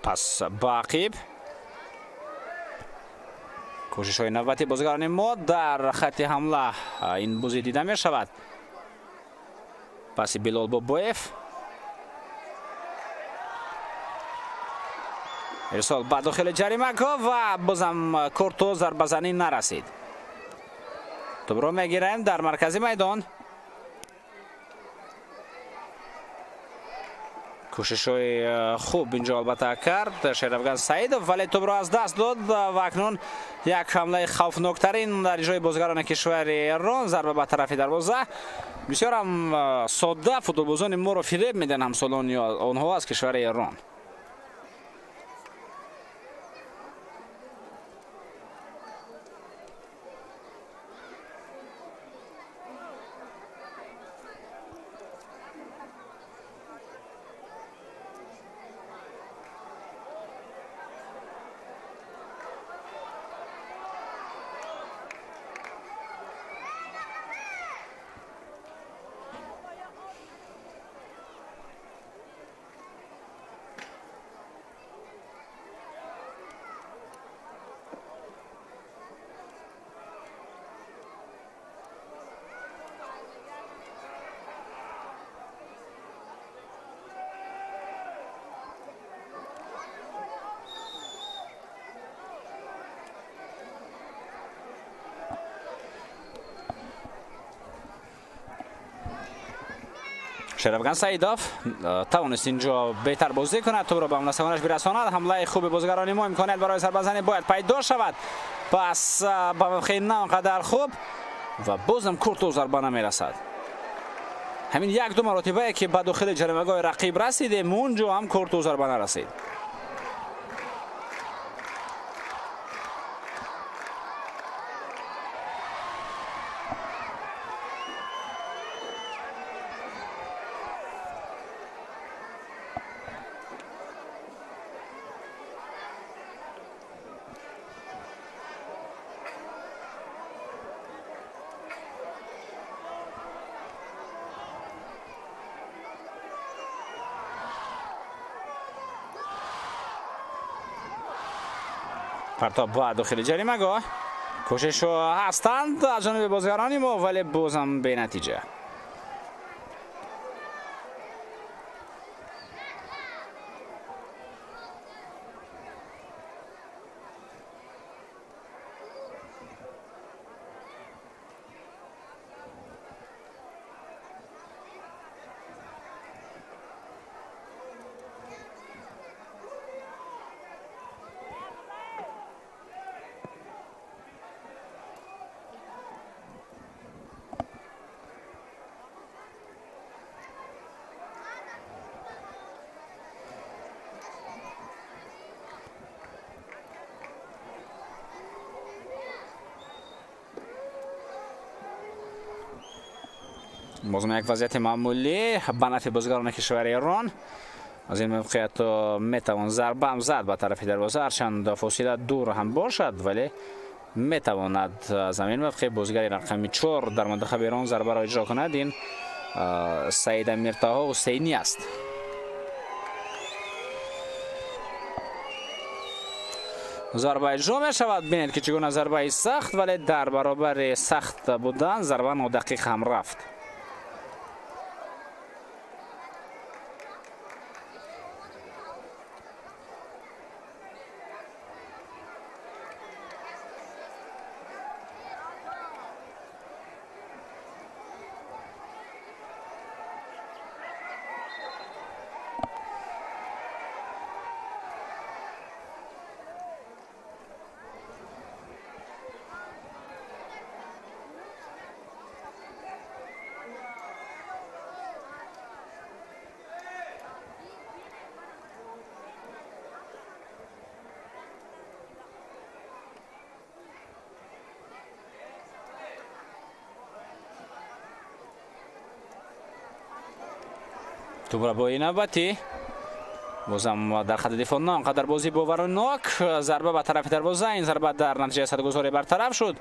Пас ба ақиб кӯшишҳои навбати бозигарони мо дар хатти ҳамла ин бозӣ дида мешавад. Паси Билол Бобоев. Ирсол ба дохили ҷаримагоҳ ва бозам Курто зарбазанӣ нарасид. Тӯбро мегирем дар маркази майдон. Кӯшишҳои хуб инҷо албатта кард Шерафган Саидов, вале тӯбро аз даст дод ва акнун як ҳамлаи хавфноктарин дар иҷрои бозигарони кишвари Эрон. Зарба ба тарафи дарвоза. Бисёр ҳам содда футболбозони моро фиреб медиҳанд ҳамсолони онҳо аз кишвари Эрон. Шерафган Саидов тавонист инҷо беҳтар бозӣ кунад, тӯбро ба муносибонаш бирасонад. Ҳамлаи хуби бозигарони мо, имконият барои зарбазанӣ бояд пайдо шавад. Пас ба мавқеи на он қадар хуб ва бозам Курто зарба намерасад. Ҳамин як-ду маротибае, ки ба дохили ҷаримагоҳи рақиб расидем, унҷо ҳам Курто зарба нарасид. Партоб ба дохили ҷаримагоҳ. Кӯшишҳо ҳастанд аз ҷониби бозигарони мо, вале бозам бенатиҷа. Бозм як вазъияти маъмулӣ ба нафъи бозигарони кишвари Эрон. Аз ин мавқеият метавон зарба ҳам зад ба тарафи дарвоза, ҳарчанд фосила дур ҳам бошад, вале метавонад аз ҳамин мавқеъ бозигари рақами 4 дар мунтахаби Эрон зарбаро иҷро кунад. Ин Саид Амиртаҳо Ҳусейнӣ аст. Зарба иҷро мешавад. Бинед ки чӣ гуна зарбаи сахт, вале дар баробари сахт будан зарба нодақиқ ҳам рафт. Тӯбрабои навбатӣ бозам дар хати дифоъ на он қадар бозӣ боварнок. Зарба ба тарафи дарвоза. Ин зарба дар натиҷаи садгузорӣ бартараф шуд.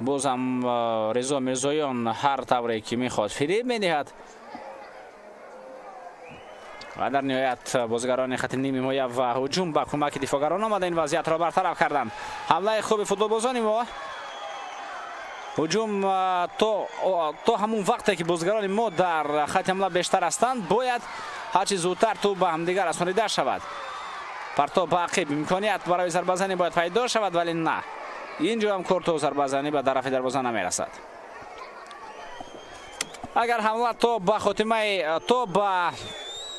Бозам Резо Мирзоён ҳар тавре ки мехоҳад фиреб медиҳад ва дар ниҳоят бозигарони хати ними ҳимоя ва ҳуҷум ба кӯмаки дифоъгарон омада ин вазъиятро бартараф карданд. Ҳамлаи хуби футболбозони мо. Ҳуҷум то ҳамун вақте ки бозигарони мо дар хати ҳамла бештар ҳастанд, бояд ҳарчи зудтар тӯб ба ҳамдигар расонида шавад. Партоб ба ақиб, имконият барои зарбазанӣ бояд пайдо шавад, вале на. Ин ҷо ҳам кор то зарбазанӣ ба тарафи дарвоза намерасад. Агар ҳамла то ба хотимаи то ба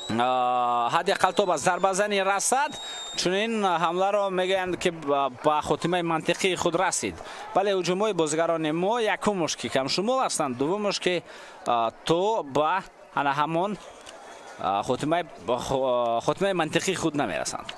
ҳадди ақал то ба зарбазанӣ расад, чунин ҳамларо мегӯянд ки ба хотимаи мантиқии худ расид. Вале ҳуҷумҳои бозигарони мо якумуш ки камшумол ҳастанд, дуввумуш ки то ба ана ҳамон хотимаи мантиқии худ намерасанд.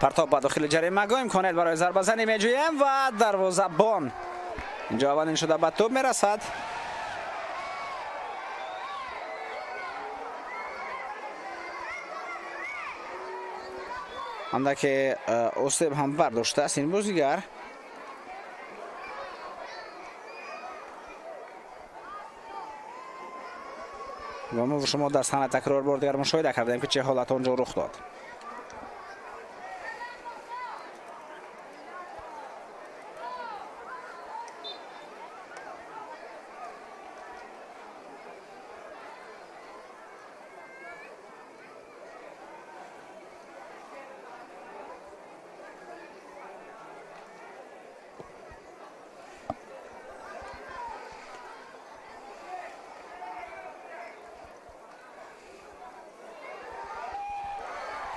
Партоб ба дохили ҷаримагоҳ, имконият барои зарбазанӣ меҷӯем ва дарвозабон инҷо аввалин шуда ба тӯб мерасад. Андаке осеб ҳам бардоштааст ин бозигар. Ва мо шумо дар саҳна такрор бор дигар мушоҳида кардем ки чӣ ҳолат он ҷо рух дод.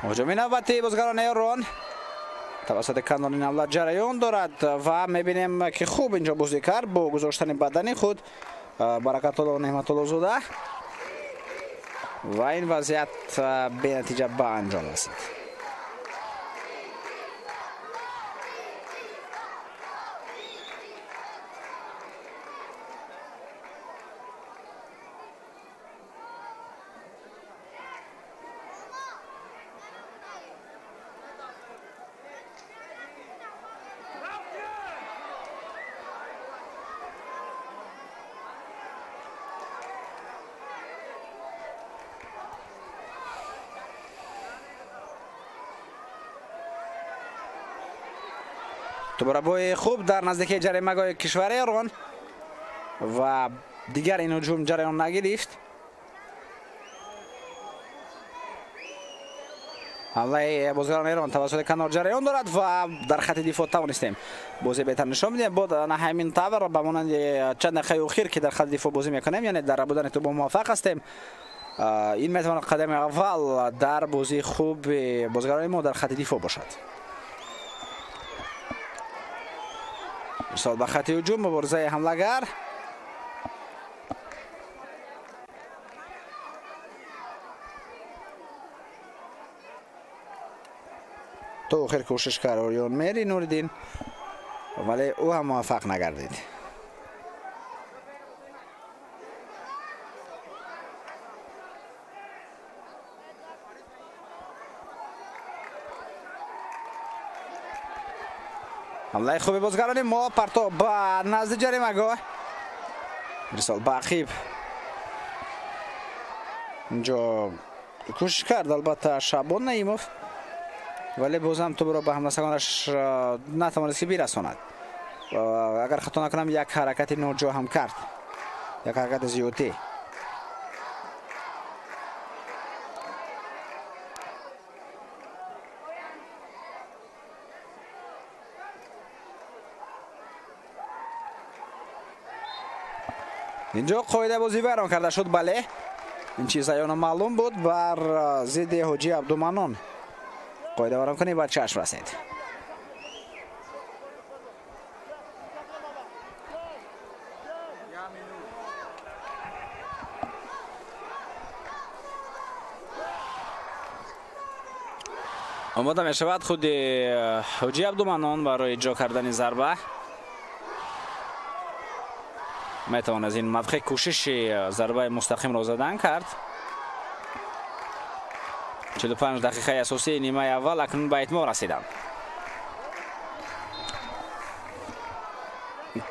Ҳуҷуми навбатии бозигарони Эрон. Тавассути канори ҳамла ҷараён дорад ва мебинем ки хуб инҷо бозӣ кард бо гузоштани бадани худ Баракатулло Неъматуллозода ва ин вазъият бенатиҷа ба анҷом расид. Тубарабои хуб дар наздикии ҷаримагоҳи кишвари Эрон ва дигар ин ҳуҷум ҷараён нагирифт. Ҳамлаи бозигарони Эрон тавассути канор ҷараён дорад ва дар хати дифоъ тавонистем бозии беҳтар нишон бидиҳем. Бод на ҳамин тавр ба монанди чанд дақиқаи охир ки дар хати дифоъ бозӣ мекунем, яъне дар рабудани тӯб муваффақ ҳастем. Ин метавонад қадами аввал дар бозии хуби бозигарони мо дар хати дифоъ бошад. Ирсол ба хати ҳуҷум, муборизаи ҳамлагар. То охир кӯшиш кард Ориён Мери Нуриддин, вале ӯ ҳам муваффақ нагардид. Ҳамлаи хуби бозигарони мо, партоб ба назди ҷаримагоҳ, ирсол ба ақиб. Инҷо кӯшиш кард албатта Шаъбон Наимов, вале бозам тӯбро ба ҳамласагонаш натавонист ки бирасонад. Агар хато накунам, як ҳаракати ноҷо ҳам кард, як ҳаракати зиёдӣ. Инҷо қоидаи бозӣ вайрон карда шуд. Бале, ин чиз аёна маълум буд бар зидди Ҳоҷи Абдуманон. Қоида вайронкунӣ ба чашм расид. Омода мешавад худи Ҳоҷи Абдуманон барои иҷро кардани зарба. Метавон аз ин мавқеъ кӯшиши зарбаи мустақимро задан кард. 45 дақиқаи асосии нимаи аввал акнун ба итмом расиданд.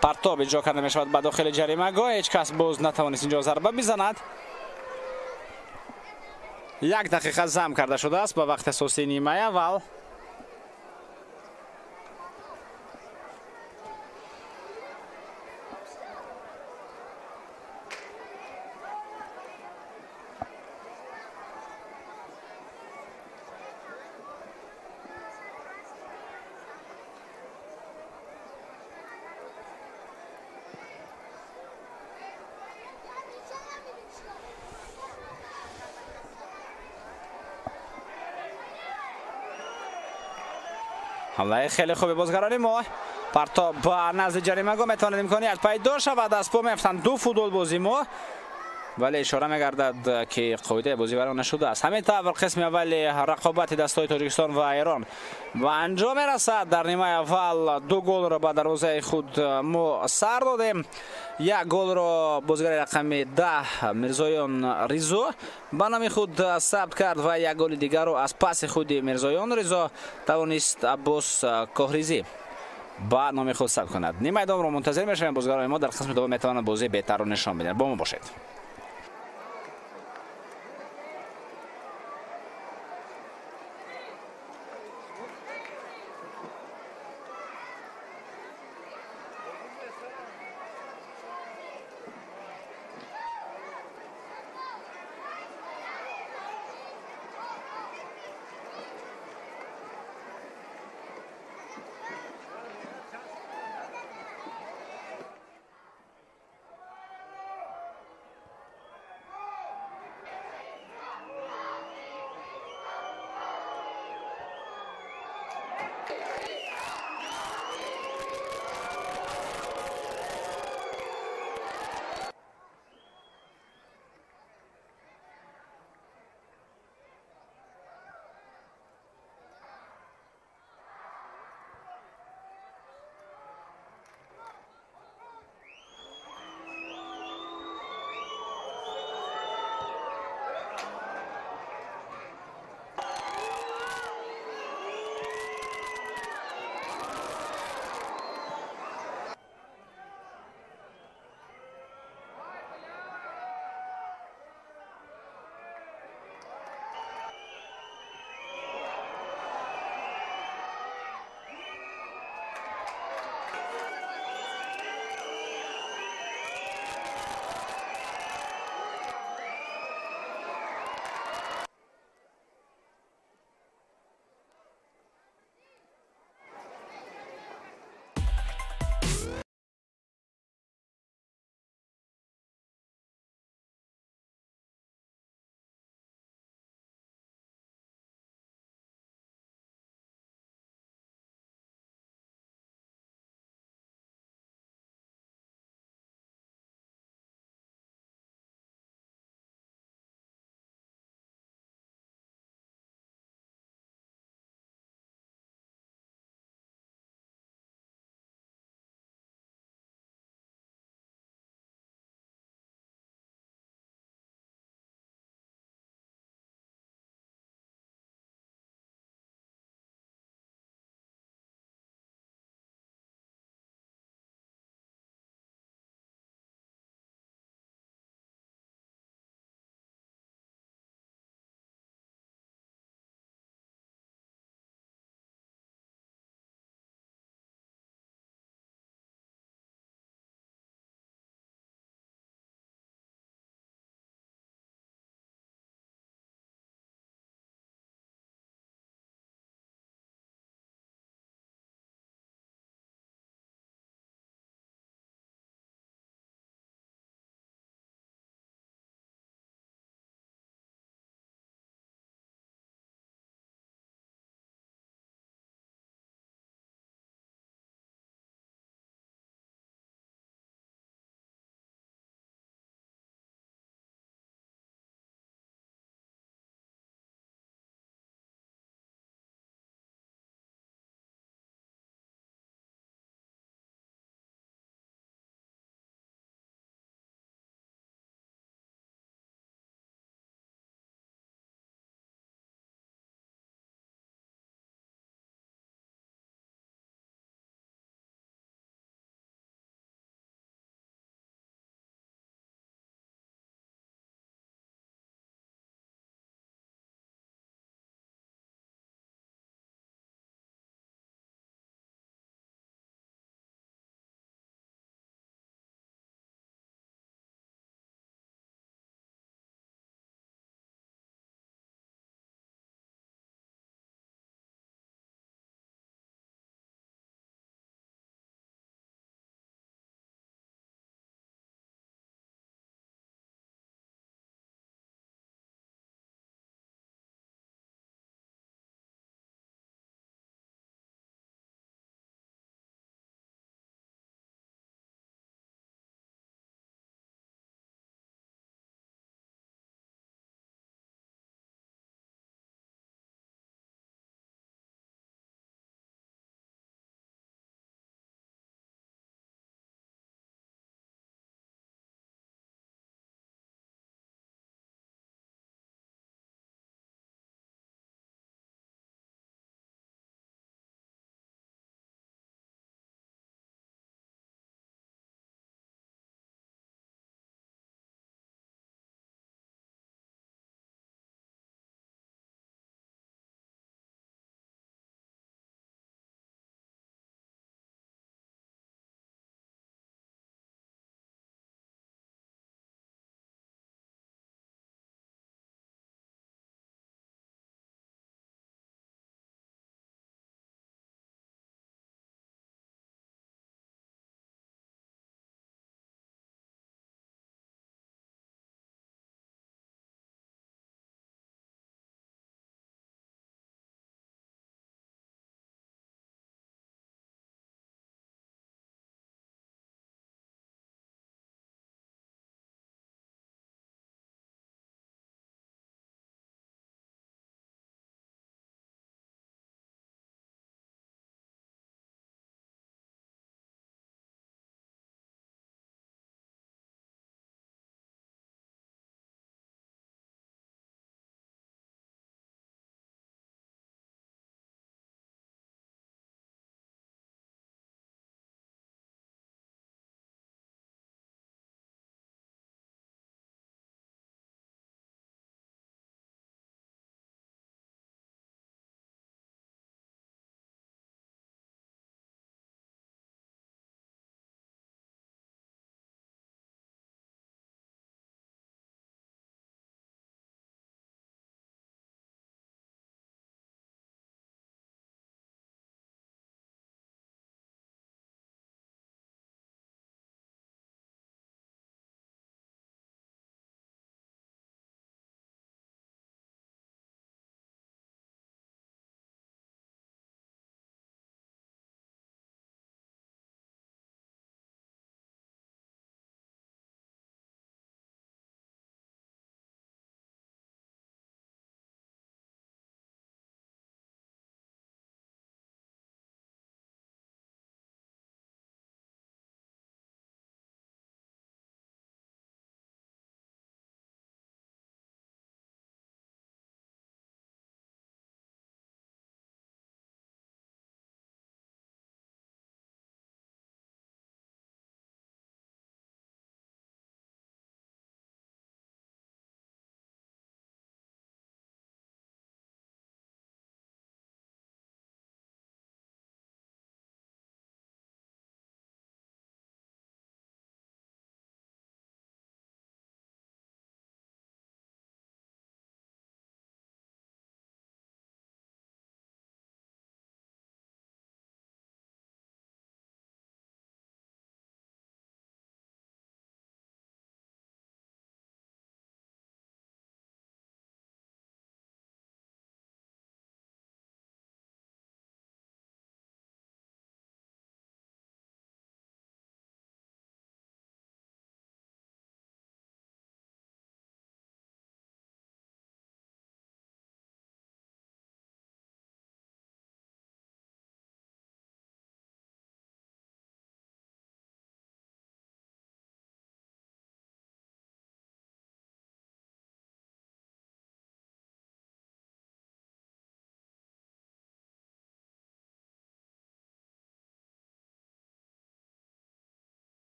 Партоб иҷро карда мешавад ба дохили ҷаримагоҳ. Ҳеҷ кас боз натавонист инҷо зарба бизанад. Як дақиқа зам карда шудааст ба вақти асосии нимаи аввал. ҳамлаи хеле хуби бозигарони мо. Партоб ба назди ҷаримагоҳ метавонад имконият пайдо шавад. Аз по меафтанд ду футболбози мо, вале ишора мегардад ки қоидаи бозӣ вайрон нашудааст. Ҳамин тавр қисми аввали рақобати дастҳои Тоҷикистон ва Эрон ба анҷом мерасад. Дар нимаи аввал ду голро ба дарвозаи худ мо сар додем. Як голро бозигари рақами 10 Мирзоён Ризо ба номи худ сабт кард ва як голи дигарро аз паси худи Мирзоён Ризо тавонист Аббос Коҳризӣ ба номи худ сабт кунад. Нимаи дуюмро мунтазир мешавем. Бозигарони мо дар қисми дуюм метавонанд бозии беҳтарро нишон бидиҳанд. Бо мо бошед.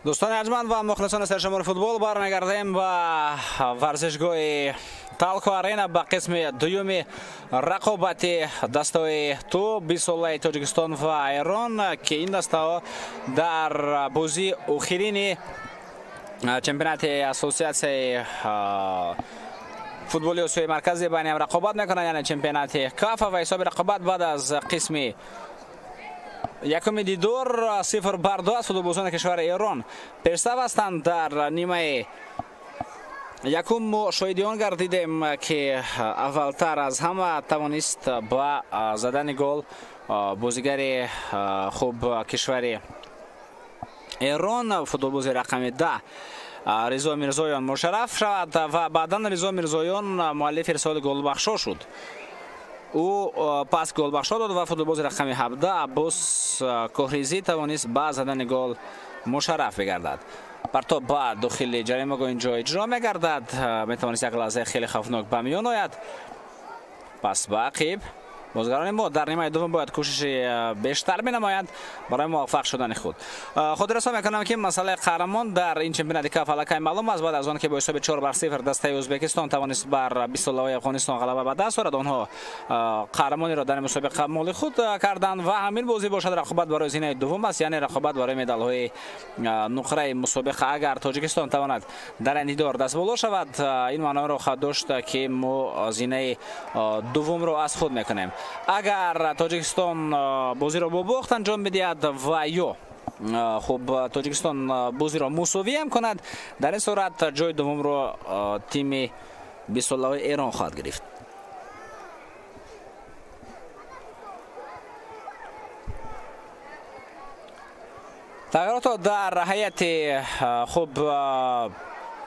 Дӯстони арҷманд ва мухлисони саршумори футбол, бармегардем ба варзишгоҳи Талко Арена ба қисми дуюми рақобати дастаҳои ту 20-солаи Тоҷикистон ва Эрон, ки ин дастаҳо дар бозии охирини чемпионати ассотсиатсияи футболи Осиёи Марказӣ байни ҳам рақобат мекунанд, яъне чемпионати КАФА ва ҳисоби рақобат баъд аз қисми якуми дидор 0-2 аз футболбозони кишвари Эрон пешсаф ҳастанд. Дар нимаи якум мо шоҳиди он гардидем, ки аввалтар аз ҳама тавонист ба задани гол бозигари хуб кишвари Эрон, футболбози рақами 10 Ризо Мирзоён мушарраф шавад ва баъдан Ризо Мирзоён муаллифи ирсоли голбахшо шуд. Ӯ пас голбахшо дод ва футболбози рақами 17 Аббос Коҳризӣ тавонист ба задани гол мушарраф бигардад. Партоб ба дохили ҷаримагоҳ инҷо иҷро мегардад. Метавонист як лаҳзаи хеле хавфнок ба миён ояд. Пас ба ақиб бозигарони мо дар нимаи дуввум бояд кӯшиши бештар бинамоянд барои муваффақ шудани худ. Хотиррасон мекунам, ки масъалаи қаҳрамон дар ин чемпионати КАФ аллакай маълум аст. Баъд аз он ки бо ҳисоби 4-0 дастаи Ӯзбекистон тавонист бар 20-солаҳои Афғонистон ғалаба ба даст орад, онҳо қаҳрамониро дар ин мусобиқа моли худ карданд ва ҳамин бозӣ бошад рақобат барои зинаи дуввум аст, яъне рақобат барои медалҳои нуқраи мусобиқа. Агар Тоҷикистон тавонад дар ин дидор дастболо шавад, ин маъноро хоҳад дошт, ки мо зинаи дуввумро аз худ мекунем. Агар Тоҷикистон бозиро бо бохт анҷом бидиҳад ва ё хуб Тоҷикистон бозиро мусовӣ ҳам кунад, дар ин сурат ҷои дуввумро тими 20-солаҳои Эрон хоҳад гирифт. Тағйиротҳо дар ҳайати хуб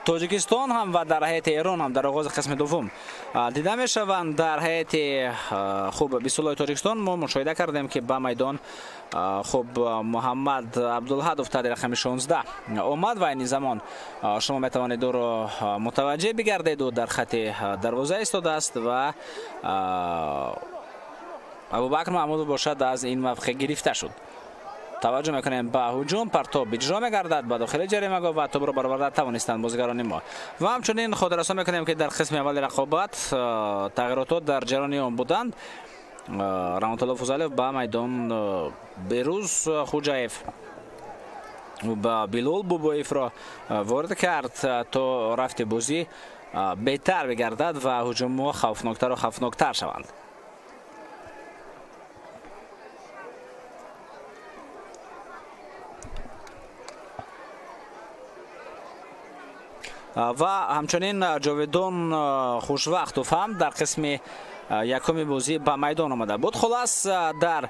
Тоҷикистон ҳам ва дар ҳайати Эрон ҳам дар оғози қисми дуввум дида мешаванд. Дар ҳайати хуб 20-солаҳои Тоҷикистон мо мушоҳида кардем, ки ба майдон хуб Муҳаммад Абдулҳадов таҳти рақами 16 омад ва айни замон шумо метавонед ӯро мутаваҷҷеҳ бигардед. Ӯ дар хати дарвоза истодааст ва Абубакр Маҳмудов бошад аз ин мавқеъ гирифта шуд. Таваҷҷӯҳ мекунем ба ҳуҷум, партоб иҷро мегардад ба дохили ҷаримагоҳ ва тӯбро бароварда тавонистанд бозигарони мо. Ва ҳамчунин хотиррасон мекунем, ки дар қисми аввали рақобат тағйиротҳо дар ҷараёни он буданд. Раҳматулло Фузалев ба майдон Берӯз Хуҷаев ба Билол Бубоевро ворид кард, то рафти бозӣ беҳтар бигардад ва ҳуҷумҳо хавфноктару хавфноктар шаванд. Ва ҳамчунин Ҷовидон Хушвақтов ҳам дар қисми якуми бозӣ ба майдон омада буд. Хулас, дар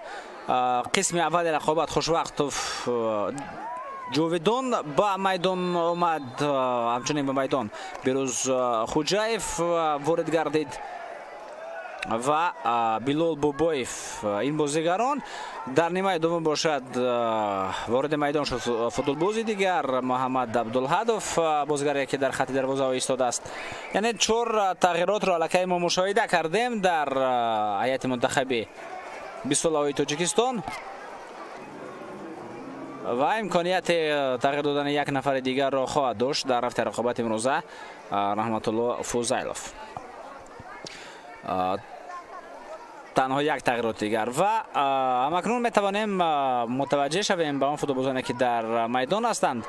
қисми аввали рақобат Хушвақтов Ҷовидон ба майдон омад, ҳамчунин ба майдон Берӯз Хуҷаев ворид гардид ва Билол Бобоев. Ин бозигарон дар нимаи дуввум бошад вориди майдон шуд футболбози дигар Муҳаммад Абдулҳадов, бозигаре ки дар хати дарвозаҳо истодааст. Яъне 4 тағйиротро аллакай мо мушоҳида кардем дар ҳайати мунтахаби 20-солаҳои Тоҷикистон ва имконияти тағйир додани як нафари дигарро хоҳад дошт дар рафти рақобати имрӯза Раҳматулло Фузайлов. Танҳо як тағйироти дигар ва ҳамакнун метавонем мутаваҷҷеҳ шавем ба он футболбозоне, ки дар майдон ҳастанд.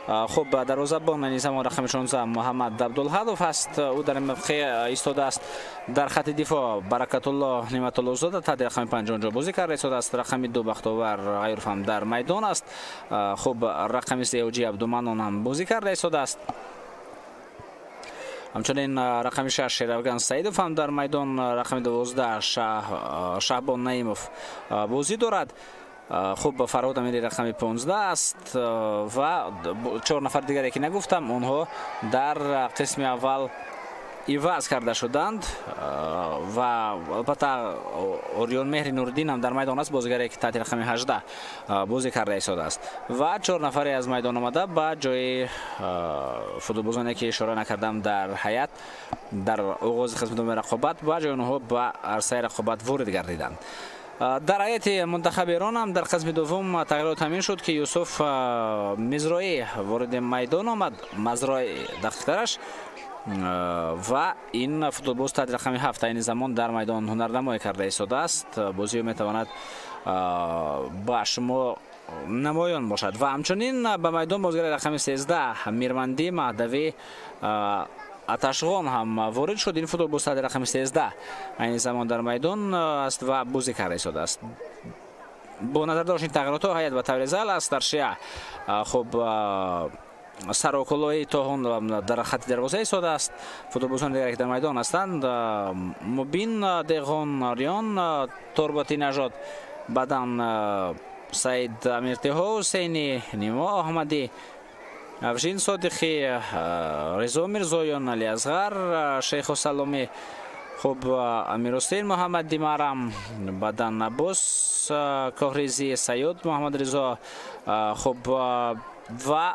Хуб, дарвозабон айни замон рақами 16 Муҳаммад Абдулҳадов ҳаст. Ӯ дар ин мавқеъ истодааст. Дар хати дифоъ Баракатулло Неъматуллозода таҳти рақами 5 онҷо бозӣ карда истодааст. Рақами 2 Бахтовар Ғайров ҳам дар майдон аст. Хуб, рақами 3 Ҳоҷи Абдуманон ҳам бозӣ карда истодааст. Ҳамчунин рақами 6 Шеравган Саидов ҳам дар майдон, рақами 12 Шаҳбон Наимов бозӣ дорад. Хуб, Фарҳод Амири рақами 15 аст ва 4 нафар дигаре ки нагуфтам, онҳо дар қисми аввал иваз карда шуданд ва албатта Ориён Меҳри Нуриддин ҳам дар майдон аст, бозигаре ки таҳти рақами 18 бозӣ карда истодааст ва 4 нафаре аз майдон омада ба ҷои футболбозоне ки ишора накардам дар ҳайат дар оғози қисми дуюми рақобат ба ҷои онҳо ба арсаи рақобат ворид гардиданд. Дар ҳайати мунтахаби Эрон ҳам дар қисми дуввум тағйирот ҳамин шуд, ки Юсуф Мизроӣ вориди майдон омад, Мазроӣ дақиқтараш, ва ин футболбоз таҳти рақами 7 айни замон дар майдон ҳунарнамоӣ карда истодааст. Бозиё метавонад ба шумо намоён бошад. Ва ҳамчунин ба майдон бозигари рақами 13 Мирмандӣ Маҳдавӣ Аташғон ҳам ворид шуд. Ин футболбоз таҳти рақами 13 айни замон дар майдон аст ва бозӣ карда истодааст. Бо назардошт ин тағйиротҳо ҳайат ба таври зал аст. Дар шия хуб сарокулои тоҳон дар хати дарвоза истодааст. Футболбозони дигаре ки дар майдон ҳастанд Мубин Деғон Риён Торботи Нажод, баъдан Саид Амиртиҳо Ҳусейнӣ, Нимо Аҳмадӣ, Афшин Содиқӣ, Ризо Мирзоён, Алиасғар Шейху Саломӣ, хуб Амирҳусейн Муҳаммади Марам, баъдан Аббос Коҳризӣ, Саёд Муҳаммадризо, хуб ва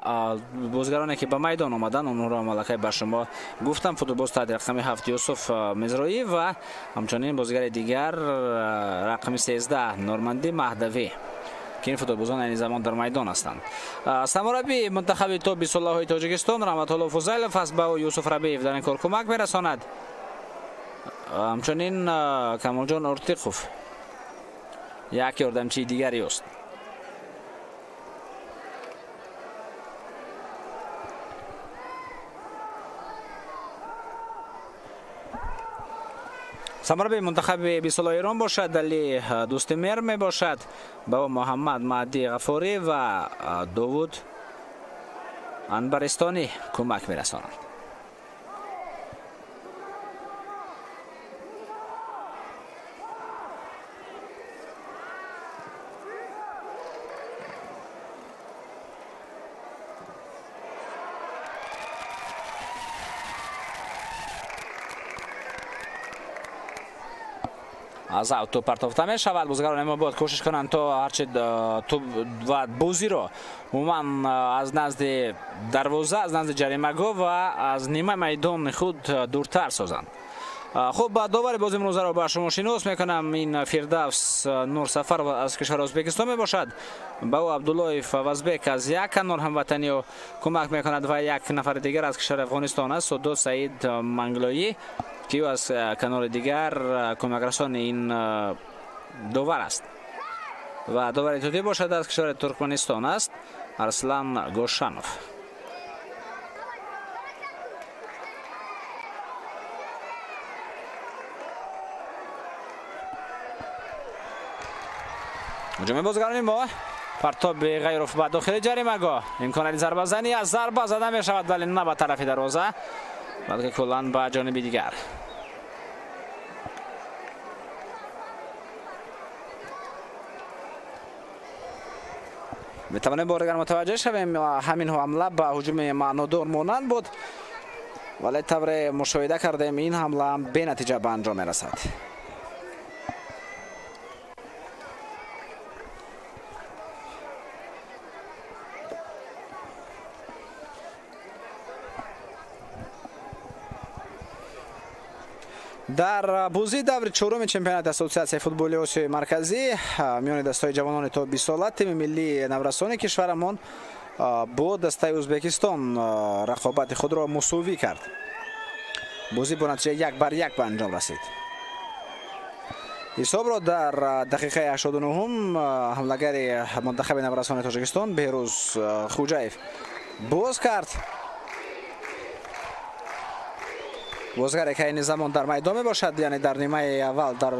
бозигароне ки ба майдон омаданд онҳоро малакай ба шумо гуфтам. Футболбоз таҳти рақами 7 Юсуф Мизроӣ ва ҳамчунин бозигари дигар рақами 13 Нормандӣ Маҳдавӣ, ки ин футболбозон айни замон дар майдон ҳастанд. Сармураббии мунтахаби то 20 солаҳои Тоҷикистон Раҳматулло Фузайлов аст. Ба ӯ Юсуф Рабиев дар ин кор кӯмак мерасонад. Ҳамчунин Камолҷон Ортиқов як ёрдамчии дигари ӯст. Сармураббии мунтахаби 20 солаи Эрон бошад Али Дӯстимер мебошад. Ба ӯ Муҳаммад Маҳдӣ Ғафурӣ ва Довуд Анбаристонӣ кӯмак мерасонанд. Аз аут тӯб партофта мешавад. Бозигарони мо бояд кӯшиш кунанд то ҳарчи тӯб ва бозиро умуман аз назди дарвоза, аз назди ҷаримагоҳ ва аз нима майдони худ дуртар созанд. Хуб, довари бози имрӯзаро ба шумо шинос мекунам. Ин Фирдавс Нурсафаров аз кишвари Ӯзбекистон мебошад. Ба ӯ Абдуллоев Авазбек аз як канор ҳамватаниё кӯмак мекунад ва як нафари дигар аз кишвари Афғонистон аст, Содо Саид Манглоӣ, ки ӯ аз канори дигар кӯмакрасони ин довар аст. Ва довари тутӣ бошад аз кишвари Туркманистон аст, Арслан Гошанов. Ҳуҷуми бозигарони мо, партоби Ғайров ба дохили ҷаримагоҳ, имконияти зарбазанӣ аз зарба зада мешавад, вале на ба тарафи дарвоза, балки куллан ба ҷониби дигар. Метавонем бори дигар мутаваҷҷеҳ шавем, ҳамин ҳамла ба ҳуҷуми маънодор монанд буд, вале тавре мушоҳида кардем ин ҳамла ҳам бенатиҷа ба анҷом мерасад. Дар бозии даври чоруми чемпионати Ассотсиатсияи футболи Осиёи Марказӣ миёни дастаҳои ҷавонони то 20 сола тими миллии наврасони кишварамон бо дастаи Ӯзбекистон рақобати худро мусовӣ кард. Бозӣ бо натиҷаи 1-1 ба анҷом расид. Ҳисобро дар дақиқаи 89-ум ҳамлагари мунтахаби наврасони Тоҷикистон Беҳрӯз Хуҷаев боз кард. Бозигаре ки айни замон дар майдон мебошад, яъне дар нимаи аввал дар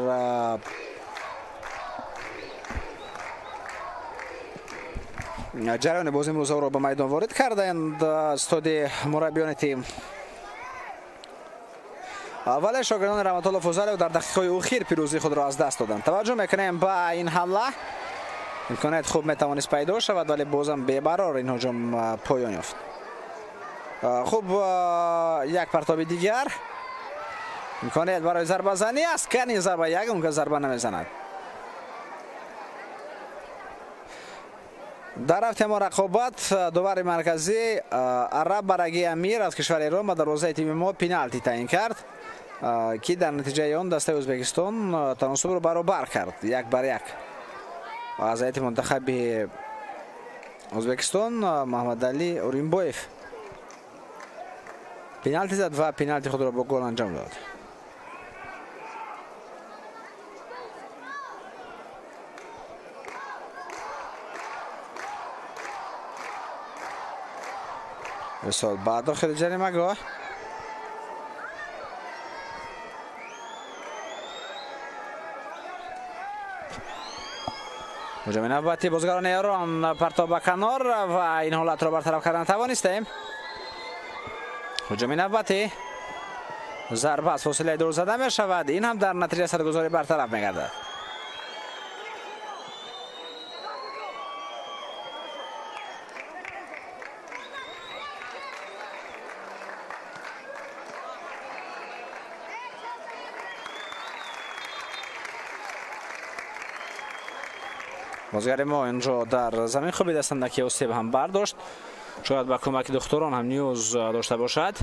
ҷараёни бози имрӯзаро ба майдон ворид карданд стоди мураббиёни тим. Вале шогирдони Раҳматулло Фузайлов дар дақиқаҳои охир пирӯзии худро аз даст доданд. Таваҷҷӯҳ мекунем ба ин ҳамла. Имконият хуб метавонист пайдо шавад, вале бозам бебарор ин ҳуҷум поён ёфт. Хуб, як партоби дигар. Имконият барои зарбазанӣ аст. Кани зарба ягон кас зарба намезанад. Дар рафти мо рақобат довари марказӣ Араб Бараги Амир аз кишвари Эрон ба дарвозаи тими мо пеналти таъин кард. ки дар натиҷаи он дастаи Ӯзбекистон таносубро баробар кард 1-1. Аз ҳайати мунтахаби Ӯзбекистон Муҳаммадалӣ Уримбоев пеналти зад ва пеналти худро бо гол анҷом дод. Ирсол ба дохили ҷаримагоҳ. Ҳуҷуми навбатӣ бозигарони Эрон, партоб ба канор ва ин ҳолатро бартараф кардан тавонистем. Ҳуҷуми навбатӣ, зарба аз фосилаи дур зада мешавад. Ин ҳам дар натиҷаи садгузорӣ бартараф мегардад. Бозигари мо инҷо дар замин хобидастанд, ки осеб ҳам бардошт. Шояд ба кӯмаки духтурон ҳам ниёз дошта бошад.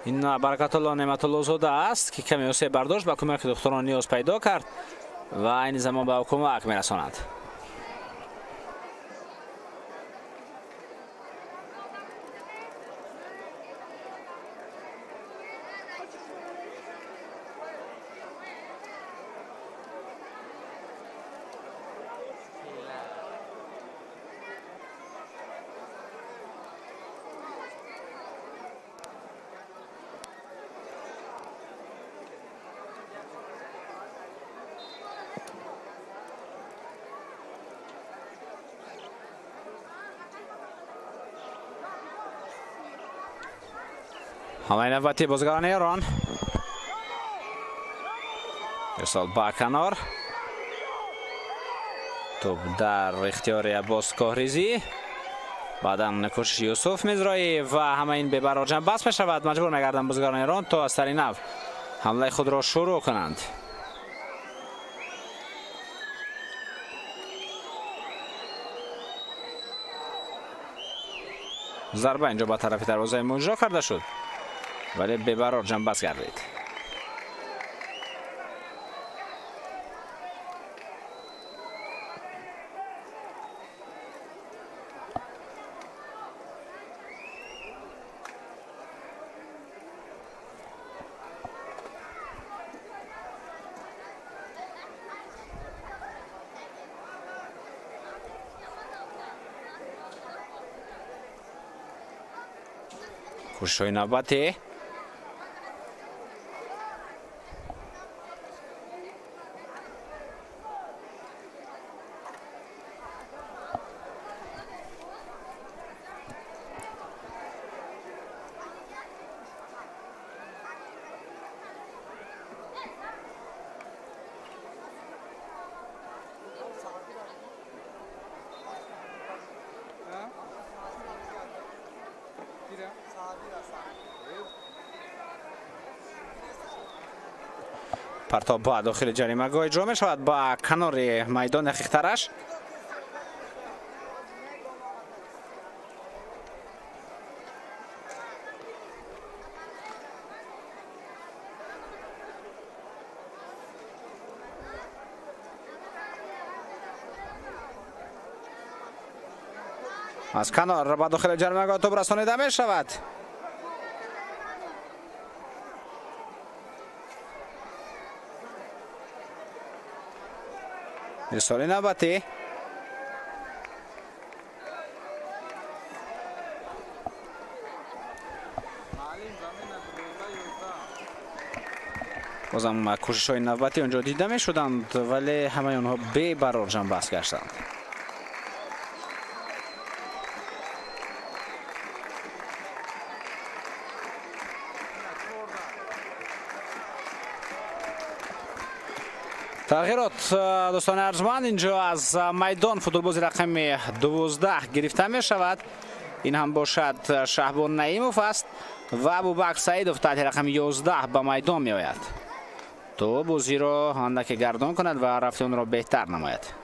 Ин Баракатулло Неъматуллозода аст, ки каме осеб бардошт, ба кӯмаки духтурон ниёз пайдо кард ва айни замон ба кӯмак мерасонад. Ҳамлаи навбатии бозигарони Эрон. Ирсол ба канор. Тӯб дар ихтиёри Аббос Коҳризӣ. Баъдан кӯшиши Юсуф Мизроӣ ва ҳама ин бебарор ҷамъбаст мешавад. Маҷбур мегарданд бозигарони Эрон то аз сари нав ҳамлаи худро шурӯъ кунанд. Зарба инҷо ба тарафи дарвозаи мо иҷро карда шуд, вале бебарор ҷамъбаст гардид. Кӯшишҳои навбатӣ. Партоб ба дохили ҷаримагоҳ иҷро мешавад ба канори майдони ҳақиқтараш. Аз канор ба дохили ҷаримагоҳ тӯб расонида мешавад. Ирсоли навбатӣ. Бозам кӯшишҳои навбатӣ онҷо дида мешуданд, вале ҳамаи онҳо бебарор ҷамъбаст гаштанд. Тағйирот, дӯстони арҷманд, инҷо аз майдон футболбози рақами 12 гирифта мешавад. Ин ҳам бошад Шаҳбон Наимов аст ва Абубакр Саидов таҳти рақами 11 ба майдон меояд, то бозиро андаке гардон кунад ва рафти онро беҳтар намояд.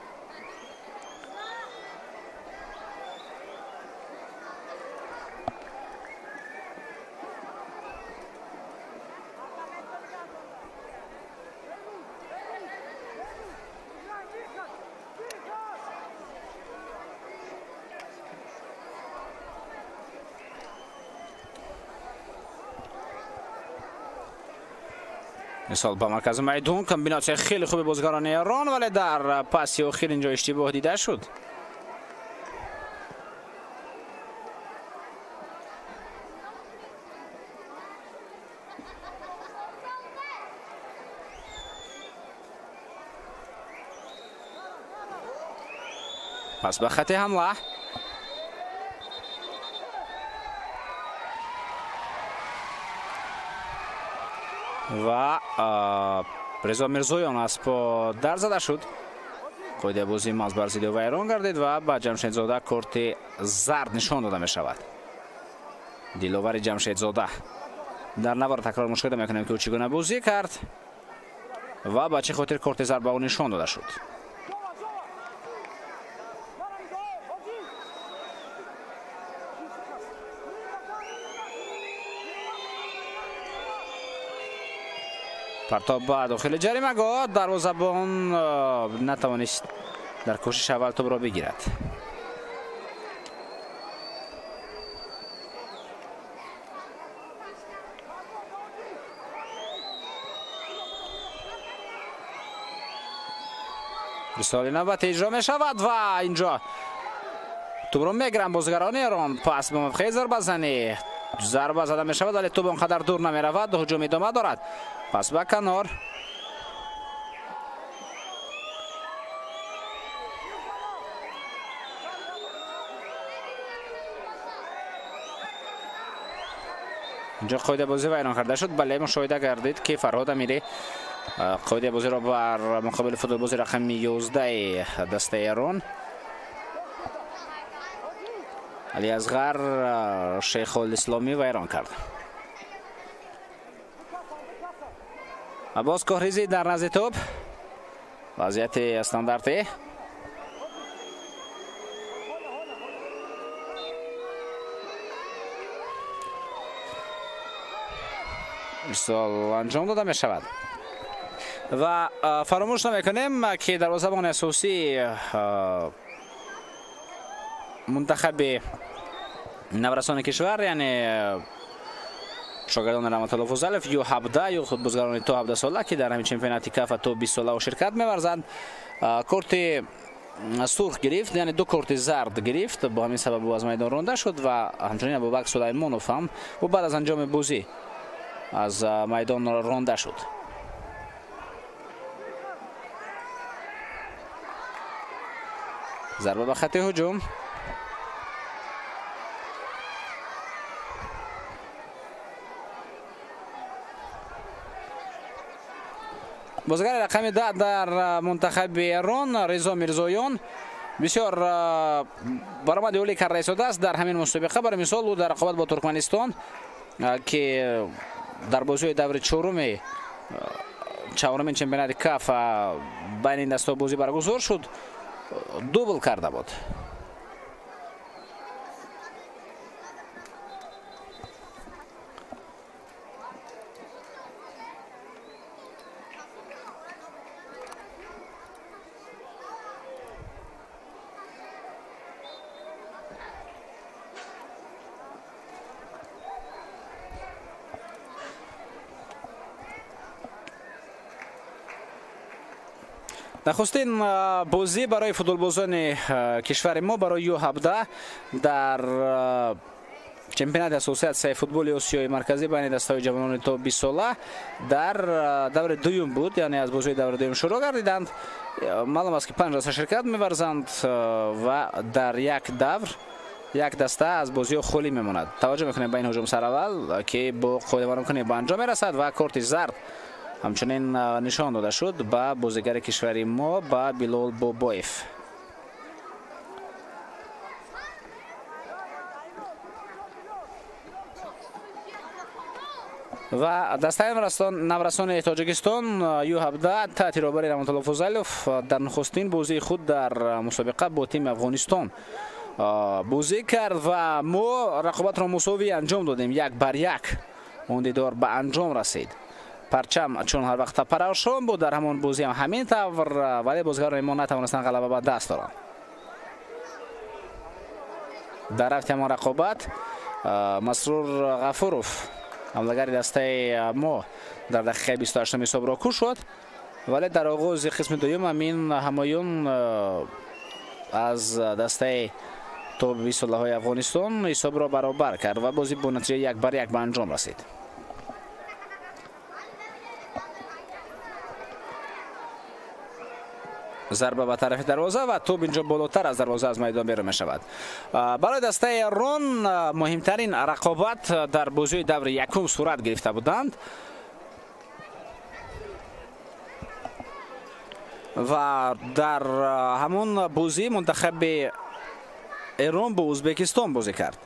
Мисол ба маркази майдон, комбинатсияи хеле хуби бозигарони Эрон, вале дар паси охир инҷо иштибоҳ дида шуд. Пас ба хати ҳамла. Ва Резо Мирзоён аз по дар зада шуд. Қоидаи бозии маз бар зидди вайрон гардид ва ба Ҷамшедзода корти зард нишон дода мешавад. Диловари Ҷамшедзода дар навор такрор мушоҳида мекунем, ки ӯ чӣ гуна бозӣ кард ва ба чӣ хотир корти зард ба ӯ нишон дода шуд. Партоб ба дохили ҷаримагоҳ, дарвозабон натавонист дар кӯшиши аввал тӯбро бигирад. Ирсоли навбат иҷро мешавад ва инҷо тӯбро мегиранд бозигарони Эрон. Пас ба мавқеи зарбазанӣ зарба зада мешавад, вале тӯб он қадар дур намеравад, ҳуҷум идома дорад. Пас ба канор. Инҷо қоидаи бозӣ вайрон карда шуд. Бале, мушоҳида гардид, ки Фарҳод Амирӣ қоидаи бозиро бар муқобили футболбози рақами 11 дастаи Эрон Алиасғар Шейхулисломӣ вайрон кард. Аббос Коҳризӣ дар назди тӯб. Вазъияти стандартӣ. Ирсол анҷом дода мешавад. Ва фаромӯш намекунем, ки дарвозабони асосии мунтахаби наврасони кишвар, яъне шогирдони Раҳматулло Фузалов, Ю17 ё худ бозигарони то 17 сола, ки дар ҳамин чемпионати КАФА то 20 сола ширкат меварзанд, корти сурх гирифт, яъне ду корти зард гирифт. Бо ҳамин сабаб ӯ аз майдон ронда шуд ва ҳамчунин Абубакр Сулаймонов ҳам ӯ баъд аз анҷоми бозӣ аз майдон ронда шуд. Зарба ба хати ҳуҷум. Бозигари рақами 10 дар мунтахаби Эрон Резо Мирзоён бисёр баромади олӣ карда истодааст дар ҳамин мусобиқа. Барои мисол, ӯ дар рақобат бо Туркманистон, ки дар бозиҳои даври чаҳорумин чемпионати КАФ байни ин дастаҳо бозӣ баргузор шуд, дубл карда буд. Нахустин бозӣ барои футболбозони кишвари мо барои Ю17 дар чемпионати ассотсиатсияи футболи Осиёи Марказӣ байни дастаҳои ҷавонони то 20 сола дар даври дуюм буд, яъне аз бозиҳои даври дуюм шурӯъ гардиданд. Маълум аст, ки 5 даста ширкат меварзанд ва дар як давр як даста аз бозиҳо холӣ мемонад. Таваҷҷӯҳ мекунем ба ин ҳуҷум сараввал, ки бо қоидавайронкунӣ ба анҷом мерасад ва корти зард Ҳамчунин нишон дода шуд ба бозигари кишвари мо, ба Билол Бобоев. Ва дастаи наврасони Тоҷикистон Ю17 таҳти роҳбари Раҳматулло Фузайлов дар нухустин бозии худ дар мусобиқа бо тими Афғонистон бозӣ кард ва мо рақобатро мусовӣ анҷом додем, 1-1. Он дидор ба анҷом расид. Парчам чун ҳар вақта парашон буд, дар ҳамон бозӣ ҳам ҳамин тавр, вале бозигарони мо натавонистанд ғалаба ба даст оранд. Дар рафти ҳамон рақобат Масрур Ғафуров, ҳамлагари дастаи мо, дар дақиқаи 28 ҳисобро кушод, вале дар оғози қисми дуюм Амин Ҳамоюн аз дастаи то 20 солаҳои Афғонистон ҳисобро баробар кард ва бозӣ бо натиҷаи 1-1 ба анҷом расид. Зарба ба тарафи дарвоза ва тӯб инҷо болотар аз дарвоза аз майдон берун мешавад. Барои дастаи Эрон муҳимтарин рақобат дар бозии даври якум сурат гирифта буданд ва дар ҳамон бозӣ мунтахаби Эрон бо Ӯзбекистон бозӣ кард.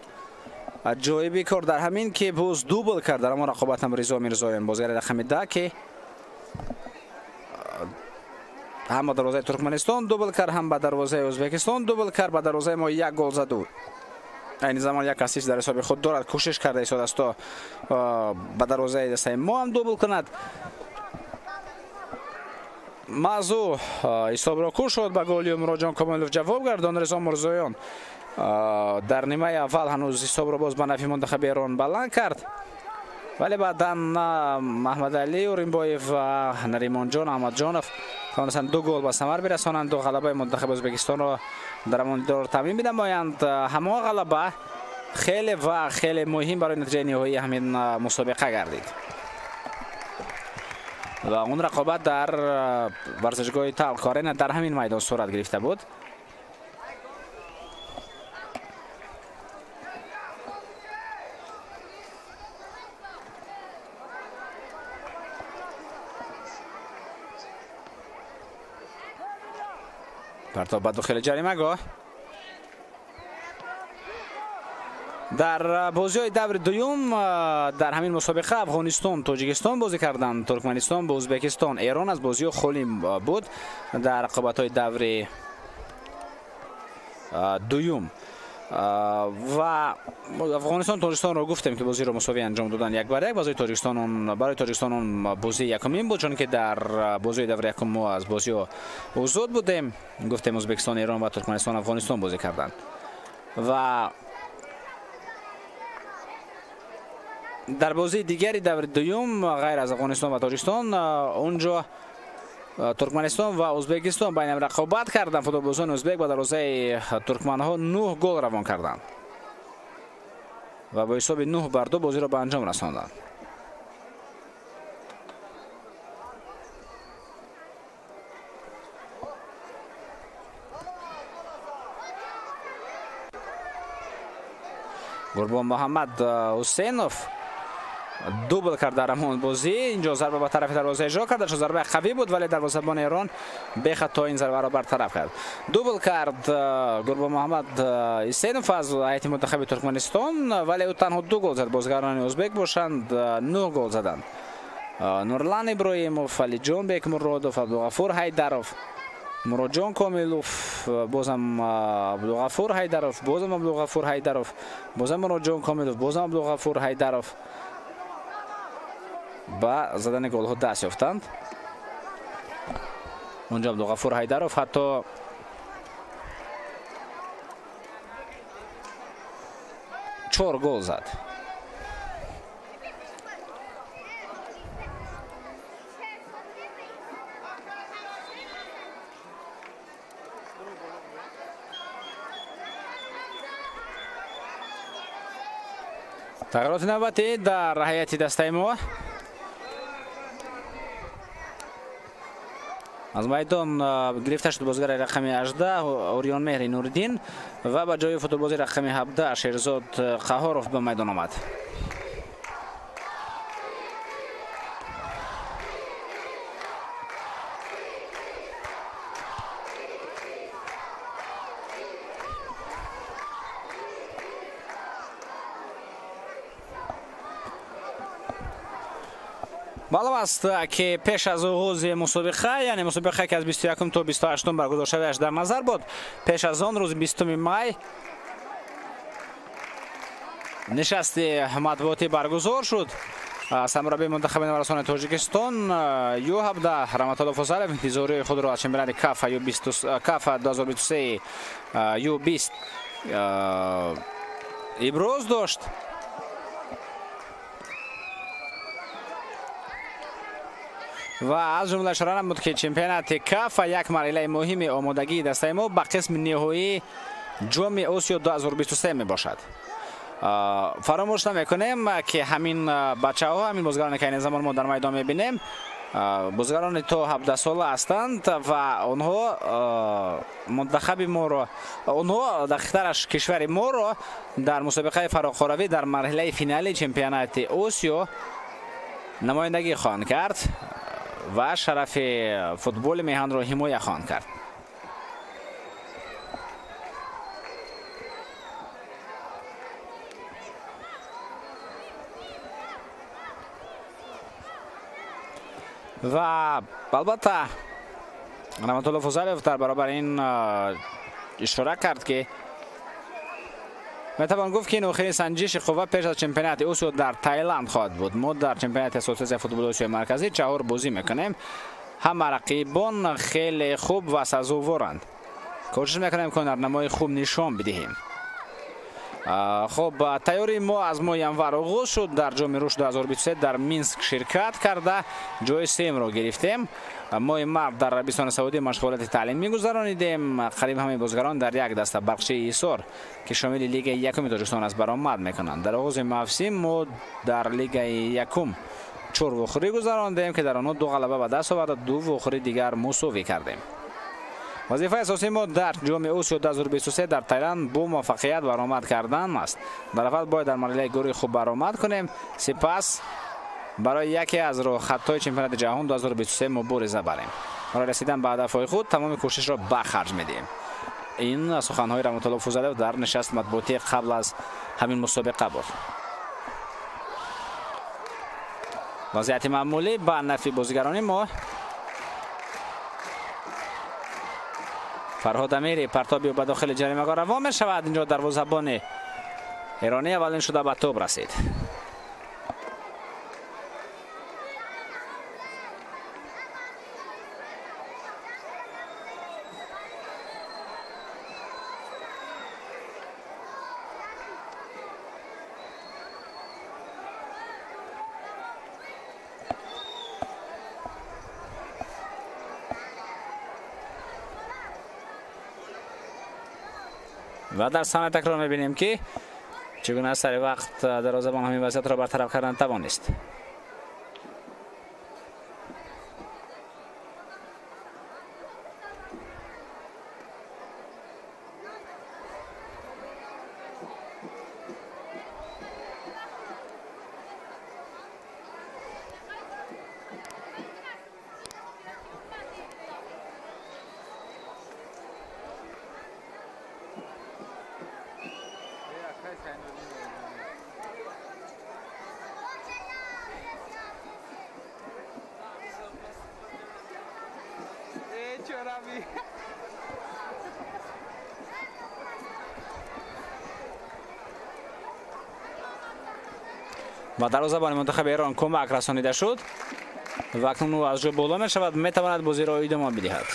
Ҷоиби кор дар ҳамин ки боз дубл кард дар ҳамон рақобат ҳам Ризо Мирзоён, бозигари рақами 10, ки ҳам ба дарвозаи Туркманистон дубл кард, ҳам ба дарвозаи Ӯзбекистон дубл кард, ба дарвозаи мо як гол заду. Айни замон як ассист дар ҳисоби худ дорад, кӯшиш карда истодааст то ба дарвозаи дастаи мо ҳам дубл кунад. Мазу ҳисобро кушод, ба голи Муроҷон Комилов ҷавоб гардон. Ризо Мирзоён дар нимаи аввал ҳанӯз ҳисобро боз ба нафи мунтахаби Эрон баланд кард, вале баъдан Маҳмадалӣ Уримбоев ва Наримонҷон Аҳмадҷонов тавонистанд 2 гол ба самар бирасонанд ва ғалабаи мунтахаби Ӯзбекистонро дар ҳамон дидор таъмин бинамоянд. Ҳамон ғалаба хеле ва хеле муҳим барои натиҷаи ниҳоии ҳамин мусобиқа гардид ва он рақобат дар варзишгоҳи Талк Арена дар ҳамин майдон сурат гирифта буд. Партоб ба дохили ҷаримагоҳ. Дар бозиҳои даври дуюм дар ҳамин мусобиқа Афғонистон Тоҷикистон бозӣ карданд, Туркманистон бо Ӯзбекистон. Эрон аз бозиҳо холӣ буд дар рақобатҳои даври дуюм ва Афғонистон Тоҷикистонро гуфтем ки бозиро мусовӣ анҷом доданд 1-1. Барои Тоҷикистон он бозии якумин буд, чунки дар бозии даври якум мо аз бозиҳо озод будем. Гуфтем Ӯзбекистон, Эрон ва Туркманистон Афғонистон бозӣ карданд ва дар бозии дигари даври дуюм ғайр аз Афғонистон ва Тоҷикистон онҷо Туркманистон ва Ӯзбекистон байни рақобат карданд. Футболбозони ӯзбек ба дарвозаи туркманҳо 9 гол равон карданд ва бо ҳисоби 9-2 бозиро ба анҷом расонданд. Қурбон Муҳаммад Ҳусейнов дубл кард дар ҳамон бозӣ. Инҷо зарба ба тарафи дарвоза иҷро карда шуд, зарбаи қавӣ буд, вале дарвозабони Эрон бехато ин зарбаро бартараф кард. Дубл кард Қурбон Муҳаммад Ҳусейнов аз ҳайати мунтахаби Туркманистон, вале ӯ танҳо 2 гол зад. Бозигарони ӯзбек бошанд 9 гол заданд. Нурлан Иброҳимов, Алиҷон Бекмуродов, Абдуғафур Ҳайдаров, Муроҷон Комилов, бозам Абдуғафур Ҳайдаров, бозам Абдуғафур Ҳайдаров, бозам Муроҷон Комилов, бозам Абдуғафур Ҳайдаров ба задани голҳо даст ёфтанд. Онҷо Абдуғафур Ҳайдаров ҳатто 4 гол зад. Тағйироти навбатӣ дар ҳайати дастаи мо. Аз майдон гирифта шуд бозигари рақами 18 Ориён Меҳри Нуриддин ва ба ҷои футболбози рақами 17 Шерзод Қаҳоров ба майдон омад. Маълум аст, ки пеш аз оғози мусобиқа, яъне мусобиқа, ки аз 21 то 28 баргузор шавиаш дар назар буд, пеш аз он рӯзи 20 май нишасти матбуотӣ баргузор шуд. Сармураббии мунтахаби наврасони Тоҷикистон Ю17 Раҳматулло Фозилов интизории худро аз чемпионати КАФА Ю20 КАФА 2023 Ю20 иброз дошт. Ва аз ҷумла ишора намуд, ки чемпионати КАФА як марҳилаи муҳими омодагии дастаи мо ба қисми ниҳоии ҷоми Осиё 2023 мебошад. Фаромӯш намекунем, ки ҳамин бачаҳо, ҳамин бозигароне, ки айни замон мо дар майдон мебинем, бозигарони то 17 сола ҳастанд ва онҳо мунтахаби моро, онҳо дақиқтараш кишвари моро дар мусобиқаи фароқоравӣ дар марҳилаи финали чемпионати Осиё намояндагӣ хоҳанд кард ва шарафи футболи меҳанро ҳимоя хоҳанд кард. Ва албатта Раҳматулло Фозилов дар баробари ин ишора кард, ки метавон гуфт, ки ин охирин санҷиши қувва пеш аз чемпионати Осиё дар Таиланд хоҳад буд. Мо дар чемпионати Ассотсиатсияи футболи Осиёи Марказӣ 4 бозӣ мекунем. Ҳама рақибон хеле хуб ва сазоворанд. Кӯшиш мекунем, ки ҳунарнамои хуб нишон бидиҳем. Хуб, тайёрии мо аз моҳи январ оғоз шуд. Дар ҷоми рушд 2023 дар Минск ширкат карда ҷои сеюмро гирифтем. Моҳи март дар Арабистони Саудӣ машғулияти таълим мегузаронидем. Қариб ҳамаи бозигарон дар як даста Барқчии Ҳисор, ки шомили лигаи якуми Тоҷикистон аст, баромад мекунанд. Дар оғози мавсим мо дар лигаи якум 4 вохӯрӣ гузарондем, ки дар онҳо 2 ғалаба ба даст оварда, 2 вохӯрии дигар мусовӣ кардем. Вазифаи асосии мо дар ҷоми Осиё 2023 дар Таиланд бо муваффақият баромад кардан аст. Дар аввал бояд дар марҳилаи гурӯҳи хуб баромад кунем, сипас барои яке аз роҳхатҳои чемпионати ҷаҳон 2023 мубориза барем. Барои расидан ба ҳадафҳои худ тамоми кӯшишро ба харҷ медиҳем. Ин суханҳои Раҳматулло Фозилов дар нишасти матбуотӣ қабл аз ҳамин мусобиқа буд. Вазъияти маъмулӣ ба нафъи бозигарони мо. Фарҳод Амири партоби ба дохили ҷаримагоҳ равон мешавад. Инҷо дарвозабони эронӣ аввалин шуда ба тӯб расид. Ва дар саҳна такрор мебинем, ки чӣ гуна сари вақт дарвозабон ҳамин вазъиятро бартараф кардан тавонист. Ва дарвозабони мунтахаби Эрон кӯмак расонида шуд ва акнун ӯ аз ҷо боло мешавад, метавонад бозиро идома бидиҳад.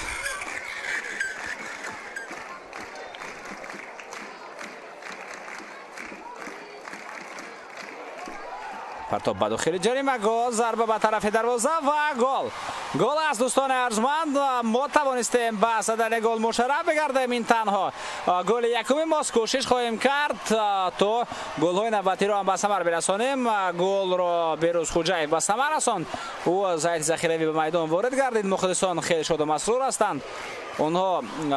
Партоб ба дохили ҷаримагоҳ, зарба ба тарафи дарвоза ва гол. Гол аст, дӯстони арҷманд. Мо тавонистем ба задани гол мушарраф бигардем. Ин танҳо голи якуми мост. Кӯшиш хоҳем кард, то голҳои навбатиро ҳам ба самар бирасонем. Голро Берӯз Хуҷаев ба самар расонд. Ӯ аз ҳайати захиравӣ ба майдон ворид гардид. Мухлисон хеле шоду масрур ҳастанд. Онҳо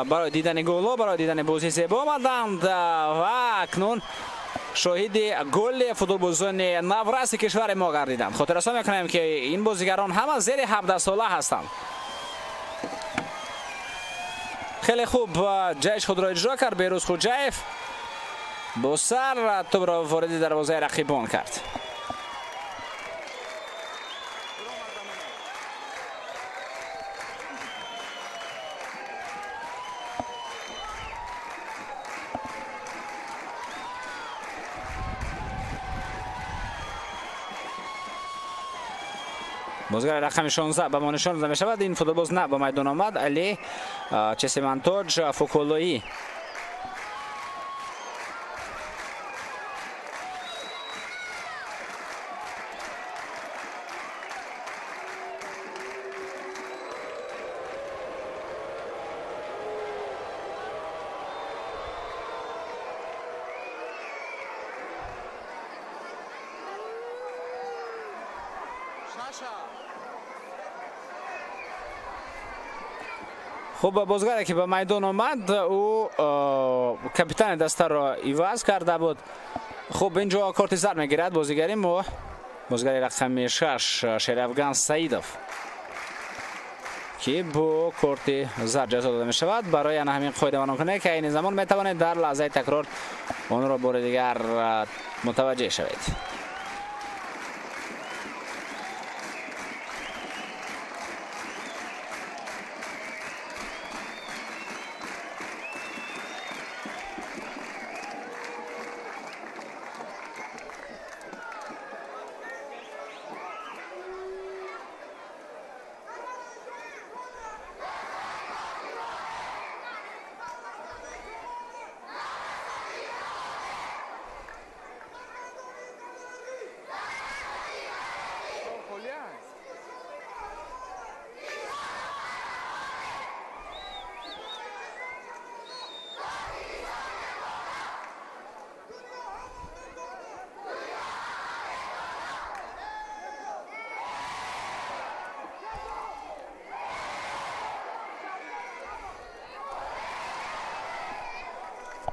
барои дидани голҳо, барои дидани бозии зебо омаданд ва акнун шоҳиди голи футболбозони навраси кишвари мо гардиданд. Хотиррасон мекунем, ки ин бозигарон ҳама зери 17 сола ҳастанд. Хеле хуб ҷайш худро иҷро кард Берӯз Хуҷаев. Бо сар тӯбро вориди дарвозаи рақибон кард. Бозигари рақами 16 ба мо нишон дода мешавад. Ин футболбоз на ба майдон омад. Али Чесимантоҷ Фукулоӣ. Хуб, бозигаре ки ба майдон омад, ӯ капитани дастаро иваз карда буд. Хуб, инҷо корти зард мегирад бозигари мо, бозигари рақами 6 Шерафган Саидов, ки бо корти зард ҷазо дода мешавад. Барои ана ҳамин қоидавайронкунӣ, ки айни замон метавонед дар лаҳзаи такрор онро бори дигар мутаваҷҷеҳ шавед.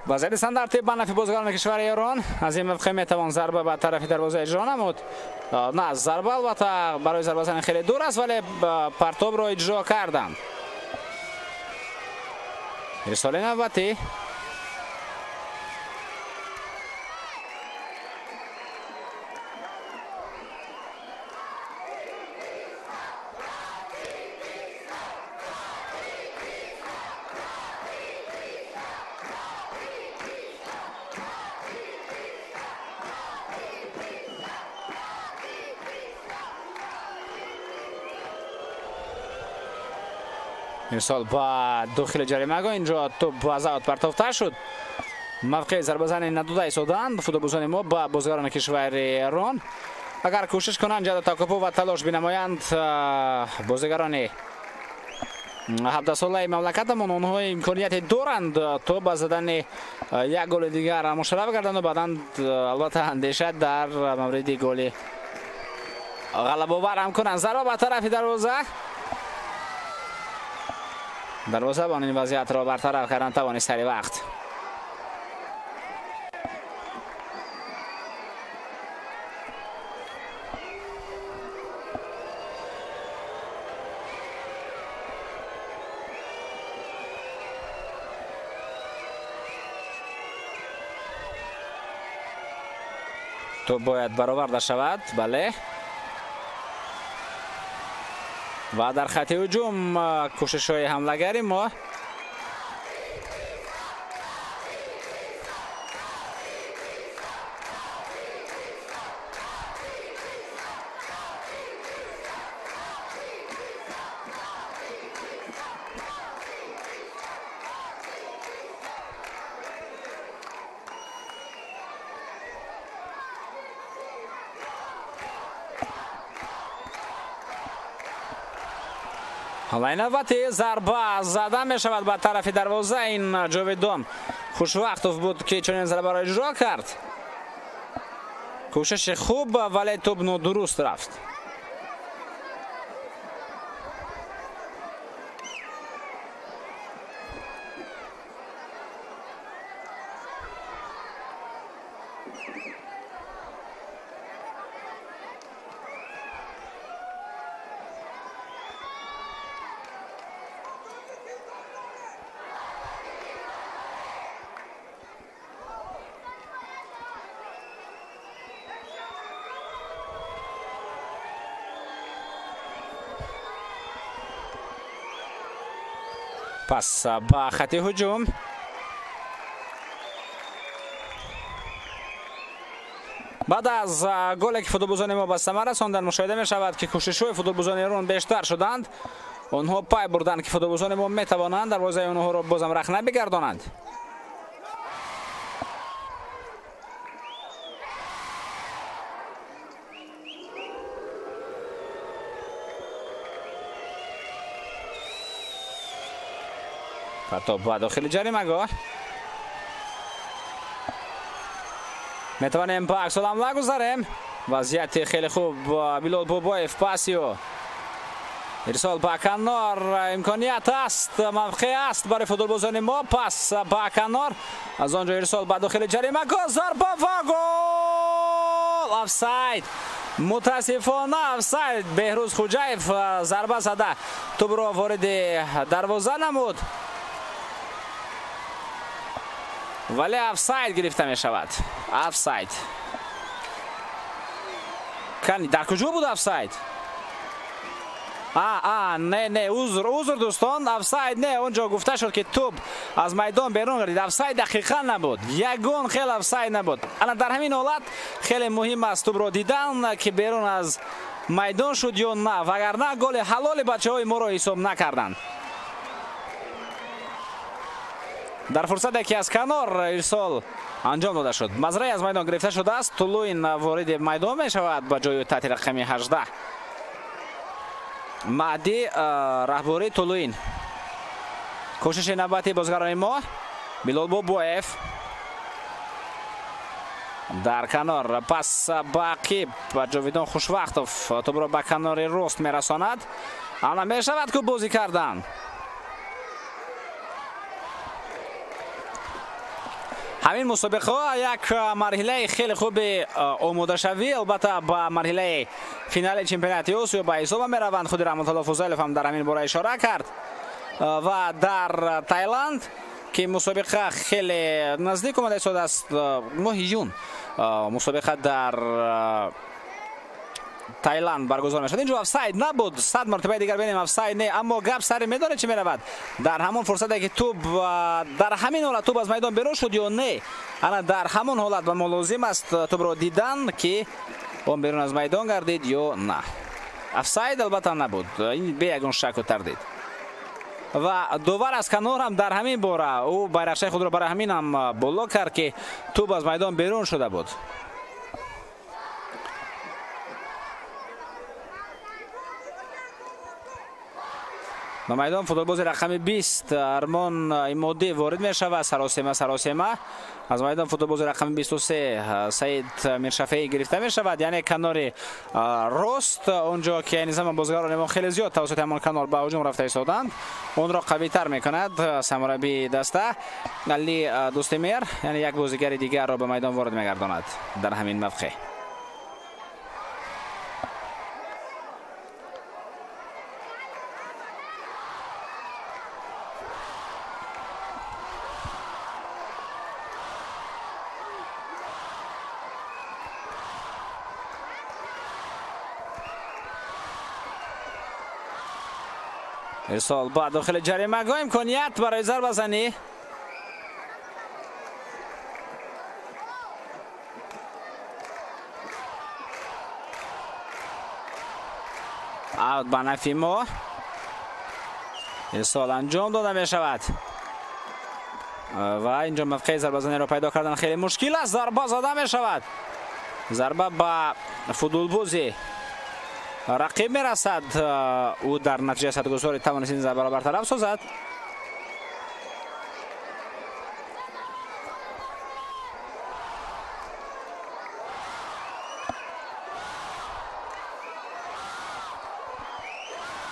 Вазъияти стандарти ба нафи бозигарони кишвари Эрон. Аз ин мавқеъ метавон зарба ба тарафи дарвоза иҷро намуд. На, зарба албатта барои зарбазанӣ хеле дур аст, вале партобро иҷро карданд. Ирсоли навбатӣ. Ирсол ба дохили ҷаримагоҳ. Инҷо топ ба завод партофта шуд. Мавқеи зарбазани надода истоданд футболбозони мо ба бозигарони кишвари Эрон. Агар кӯшиш кунанд, ҷаҳду такопӯ ва талош бинамоянд, бозигарони 17-солаи мамлакатамон, онҳо имконияте доранд то ба задани як голи дигар мушарраф гарданд ва баъдан албатта андеша дар мавриди голи ғалабовар ҳам кунанд. Зарба ба тарафи дарвоза. Дарвозабон ин вазъиятро бартараф кардан тавонист сари вақт. Топ бояд бароварда шавад. Бале. Ва дар хати ҳуҷум кӯшишҳои ҳамлагари мо. Ҳамлаи навбатӣ, зарба зада мешавад ба тарафи дарвоза. Ин Ҷовидон Хушвақтов буд, ки чунин зарбаро иҷро кард. Кӯшиши хуб, вале тӯб нодуруст рафт. Пас ба хати ҳуҷум. Баъд аз голе ки футболбозони мо ба самар расонданд, мушоҳида мешавад, ки кӯшишҳои футболбозони Эрон бештар шуданд. Онҳо пай бурданд, ки футболбозони мо метавонанд дарвозаи онҳоро бозам рахна бигардонанд. Партоб ба дохили ҷаримагоҳ. Метавонем ба аксуламла гузарем. Вазъияти хеле хуб Билол Бобоев, пасио ирсол ба канор, имконият аст, мавқеъ аст барои футболбозони мо. Пас ба канор, аз он ҷо ирсол ба дохили ҷаримагоҳ, зарба ва гол! Офсайд! Мутаассифона офсайд. Беҳрӯз Хуҷаев зарба зада тӯбро вориди дарвоза намуд, вале офсайд гирифта мешавад. Офсайд. Кани дар куҷо буд офсайд? Не, не, узр, узр дӯстон, офсайд не, он ҷо гуфта шуд, ки тӯб аз майдон берун гардид. Офсайд дақиқан набуд, ягон хел офсайд набуд. Ана дар ҳамин ҳолат хеле муҳим аст тӯбро дидан, ки берун аз майдон шуд ё на, вагарна голи ҳалоли бачаҳои моро ҳисоб накарданд. Дар фурсате ки аз канор ирсол анҷом дода шуд, мазраи аз майдон гирифта шудааст. Тулуин вориди майдон мешавад ба ҷои таҳти рақами 18. Маъди раҳбории Тулуин. Кӯшиши навбати бозгарони мо. Билол Бобоев дар канор, пас ба ақиб Ҷовидон Хушвақтов тӯбро ба канори рост мерасонад. Ана мешавад ку бозӣ кардан. Ҳамин мусобиқаҳо як марҳилаи хеле хуби омодашавӣ, албатта ба марҳилаи финали чемпионати Осиё ба ҳисоба мераванд. Худи Раҳматулло Фузайлов ҳам дар ҳамин бора ишора кард. Ва дар Тайланд, ки мусобиқа хеле наздик омада истодааст, моҳи июн мусобиқа дар Тайланд баргузор мешавад. Инҷо офсайд набуд, 100 мартабаи дигар бинем офсайд не, аммо гап сари медонед чӣ меравад? Дар ҳамон фурсате ки тӯб дар ҳамин ҳолат тӯб аз майдон берун шуд ё не, ана дар ҳамон ҳолат ба мо лозим аст тӯбро дидан, ки он берун аз майдон гардид ё на. Офсайд албатта набуд, ин бе ягон шаку тардид. Ва довар аз канор ҳам дар ҳамин бора ӯ байрақчаи худро барои ҳамин ҳам боло кард, ки тӯб аз майдон берун шуда буд. Ба майдон футболбози рақами 20 Армон Имодӣ ворид мешавад. Саросема, саросема. Аз майдон футболбози рақами 23 Саид Миршафеӣ гирифта мешавад, яъне канори рост, он ҷо ки айни замон бозигарони мо хеле зиёд тавассути ҳамон канор ба ҳуҷум рафта истоданд, онро қавитар мекунад сармураббии даста Али Дӯстемер, яъне як бозигари дигарро ба майдон ворид мегардонад дар ҳамин мавқеъ. ارسال با داخل جریمه‌گاه، امکانیت برای ضربه زنی. اوت به نفع ما. ارسال انجام داده می شود و اینجا موقع ضربه زنی را پیدا کردن خیلی مشکل است. ضربه زده می شود، ضربه به فوتبالبازی رقیب میرسد. او در نتیجه صدگذاری توانست این ضربه را برطرف سازد.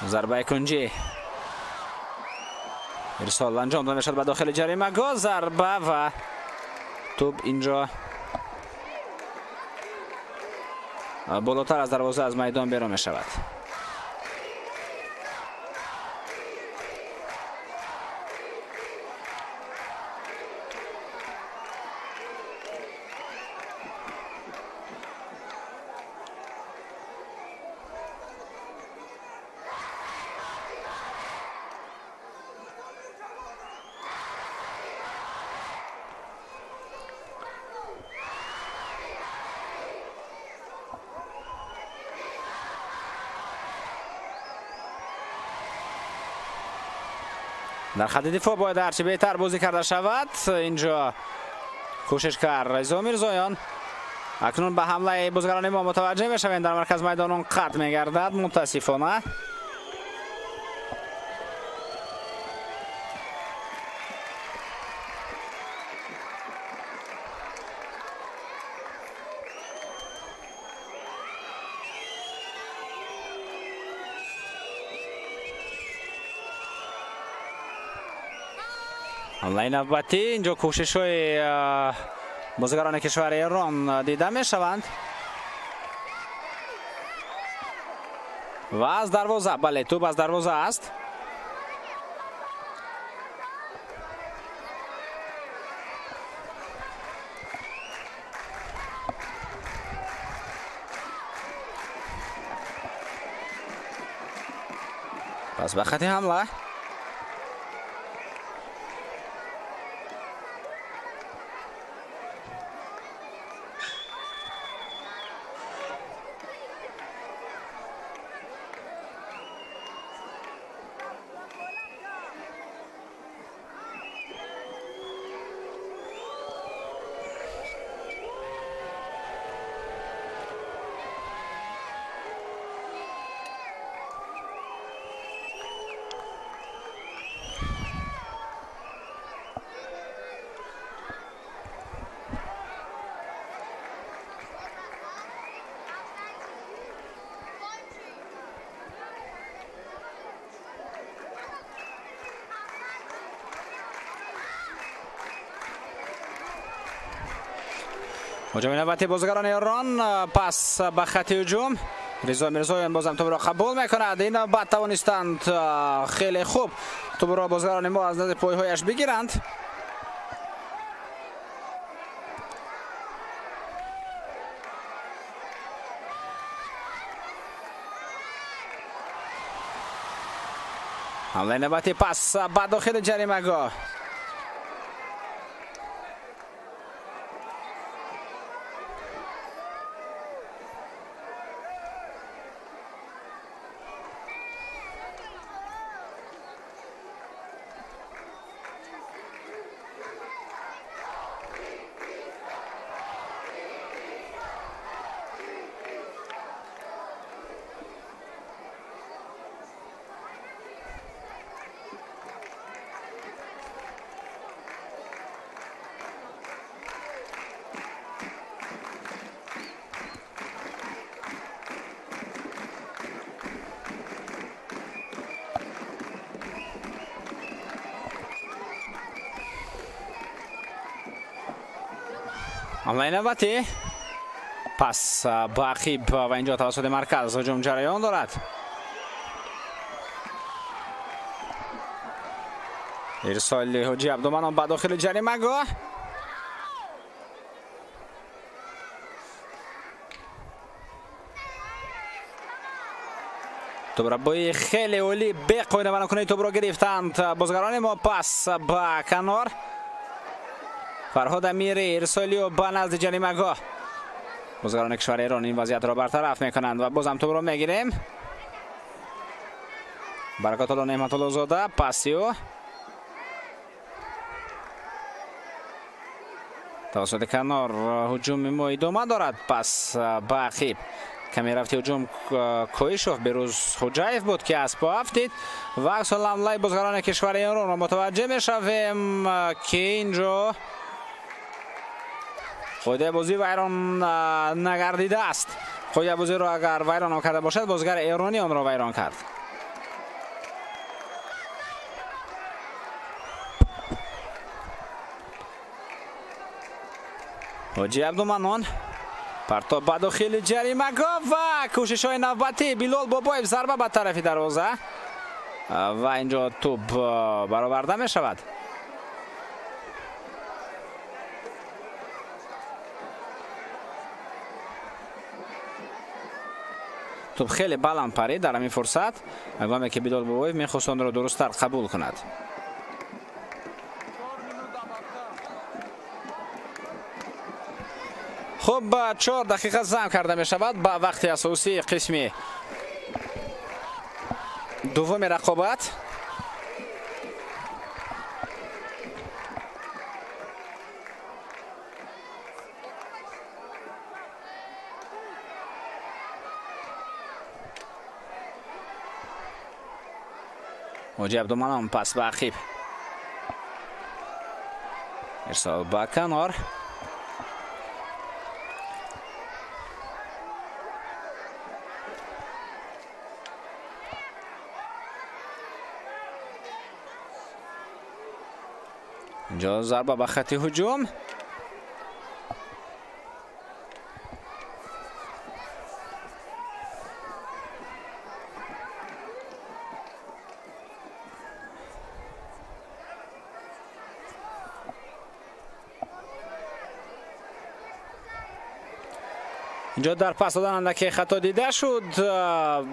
ضربه کنجی ارسال انجام داده میشد به داخل جریمه‌گاه، ضربه و توپ اینجا بالاتر از دروازه از میدان بیرون می شود. Дар хати дифоъ бояд ҳарчи беҳтар бозӣ карда шавад. Инҷо кӯшиш кард Ризо Мирзоён. Акнун ба ҳамлаи бозигарони мо мутаваҷҷеҳ мешавем. Дар марказ майдон он қатъ мегардад мутаассифона. ҳамлаи навбатӣ инҷо кӯшишҳои бозигарони кишвари Эрон дида мешаванд ва аз дарвоза, бале, тӯб аз дарвоза аст. Пас ба хати ҳамла ҳуҷуми навбати бозигарони Эрон. Пас ба хати ҳуҷум Ризо Мирзоён бозам тӯбро қабул мекунад. Ин навбат тавонистанд хеле хуб тӯбро бозигарони мо аз назди пойҳояш бигиранд. ҳамлаи навбати пас ба дохили ҷаримагоҳ. ҳамлаи навбатӣ пас ба ақиб ва инҷо тавассути марказ ҳуҷум ҷараён дорад. Ирсоли Ҳоҷи Абдуманон ба дохили ҷаримагоҳ. Тӯбрабои хеле олӣ беқоидавайронкунии тӯбро гирифтанд бозигарони мо. Пас ба канор Фарҳод Амири ирсолиё ба назди ҷаримагоҳ. Бозигарони кишвари Эрон ин вазъиятро бартараф мекунанд ва бозам тӯбро мегирем. Баракатулло Неъматуллозода паси ӯ тавассути канор ҳуҷуми мо идома дорад. Пас ба ақиб каме рафти ҳуҷум Коишов Берӯз Хуҷаев буд ки аз по афтид ва аксулҳамлаи бозигарони кишвари Эронро мутаваҷҷеҳ мешавем ки инҷо қоидаи бозӣ вайрон нагардидааст. Қоидаи бозиро агар вайрон карда бошад, бозигари эронӣ онро вайрон кард. Ҳоҷи Абдуманон партоб ба дохили ҷаримагоҳ ва кӯшишҳои навбатӣ Билол Бобоев зарба ба тарафи дарвоза ва инҷо тӯб бароварда мешавад. Тӯб хеле баланд парид дар ҳамин фурсат, ҳангоме ки Билол Бобоев мехост онро дурусттар қабул кунад. Хуб, 4 дақиқа зам карда мешавад ба вақти асосии қисми дуввуми рақобат. Ҳоҷи Абдуманон пас ба ақиб. Ирсол ба канор. Инҷо зарба ба хати ҳуҷум. Инҷо дар пас додан андаке хато дида шуд.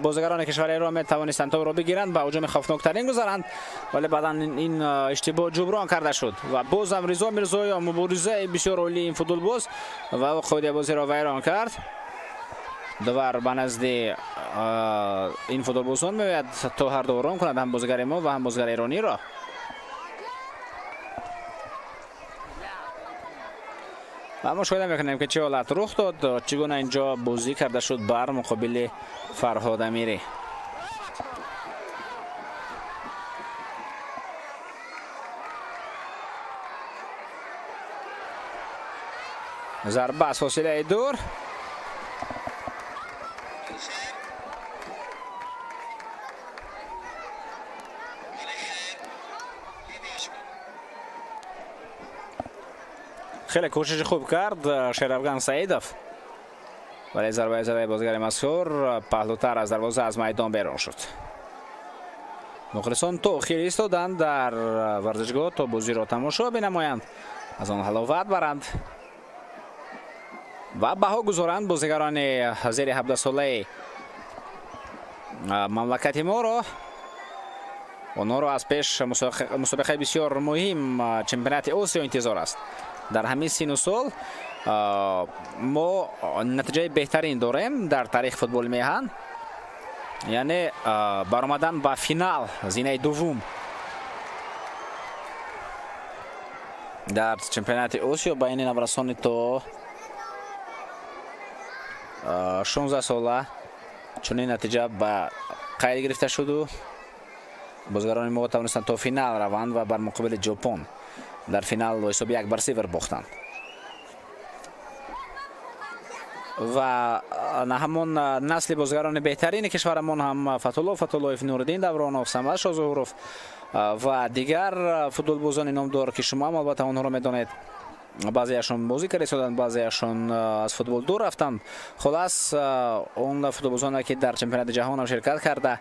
Бозигарони кишвари Эрон метавонистанд топро бигиранд, ба ҳуҷуми хавфноктарин гузаранд, вале баъдан ин иштибоҳ ҷуброн карда шуд ва боз ҳам Ризо Мирзоён муборизаи бисёр олии ин футболбоз ва қоидаи бозиро вайрон кард. Довар ба назди ин футболбозон меояд то ҳар ду ором кунад, ҳам бозигари мо ва ҳам бозигари эрониро. Ва мушоҳида мекунем ки чӣ ҳолат рух дод, чӣ гуна инҷо бозӣ карда шуд бар муқобили Фарҳод Амирӣ. Зарба аз фосилаи дур. Хеле кӯшиши хуб кард Шерафган Саидов, вале зарбаи задаи бозигари мазкур паҳлӯтар аз дарвоза аз майдон берун шуд. Мухлисон то охир истоданд дар варзишгоҳ то бозиро тамошо бинамоянд, аз он ҳаловат баранд ва баҳо гузоранд бозигарони зери 17-солаи мамлакати моро. Онҳоро аз пеш мусобиқаи бисёр муҳим чемпионати Осиё интизор аст. Дар ҳамин сину сол мо натиҷаи беҳтарин дорем дар таърихи футболи меҳан, яъне баромадан ба финал, зинаи дуввум дар чемпионати Осиё байни наврасони то 16 сола чунин натиҷа ба қайд гирифта шуду бозигарони мо тавонистанд то финал раванд ва бар муқобили Ҷопон дар финал бо ҳисоби 1-0 бохтанд. Ва ҳамон насли бозигарони беҳтарини кишварамон ҳам Фатулло Фатуллоев, Нуриддин Давронов, Самад Шозуҳуров ва дигар футболбозони номдор, ки шумо ҳам албатта онҳоро медонед, баъзеашон бозӣ карда истоданд, баъзеашон аз футбол дур рафтанд. Хулас, он футболбозоне ки дар чемпионати ҷаҳон ҳам ширкат карда,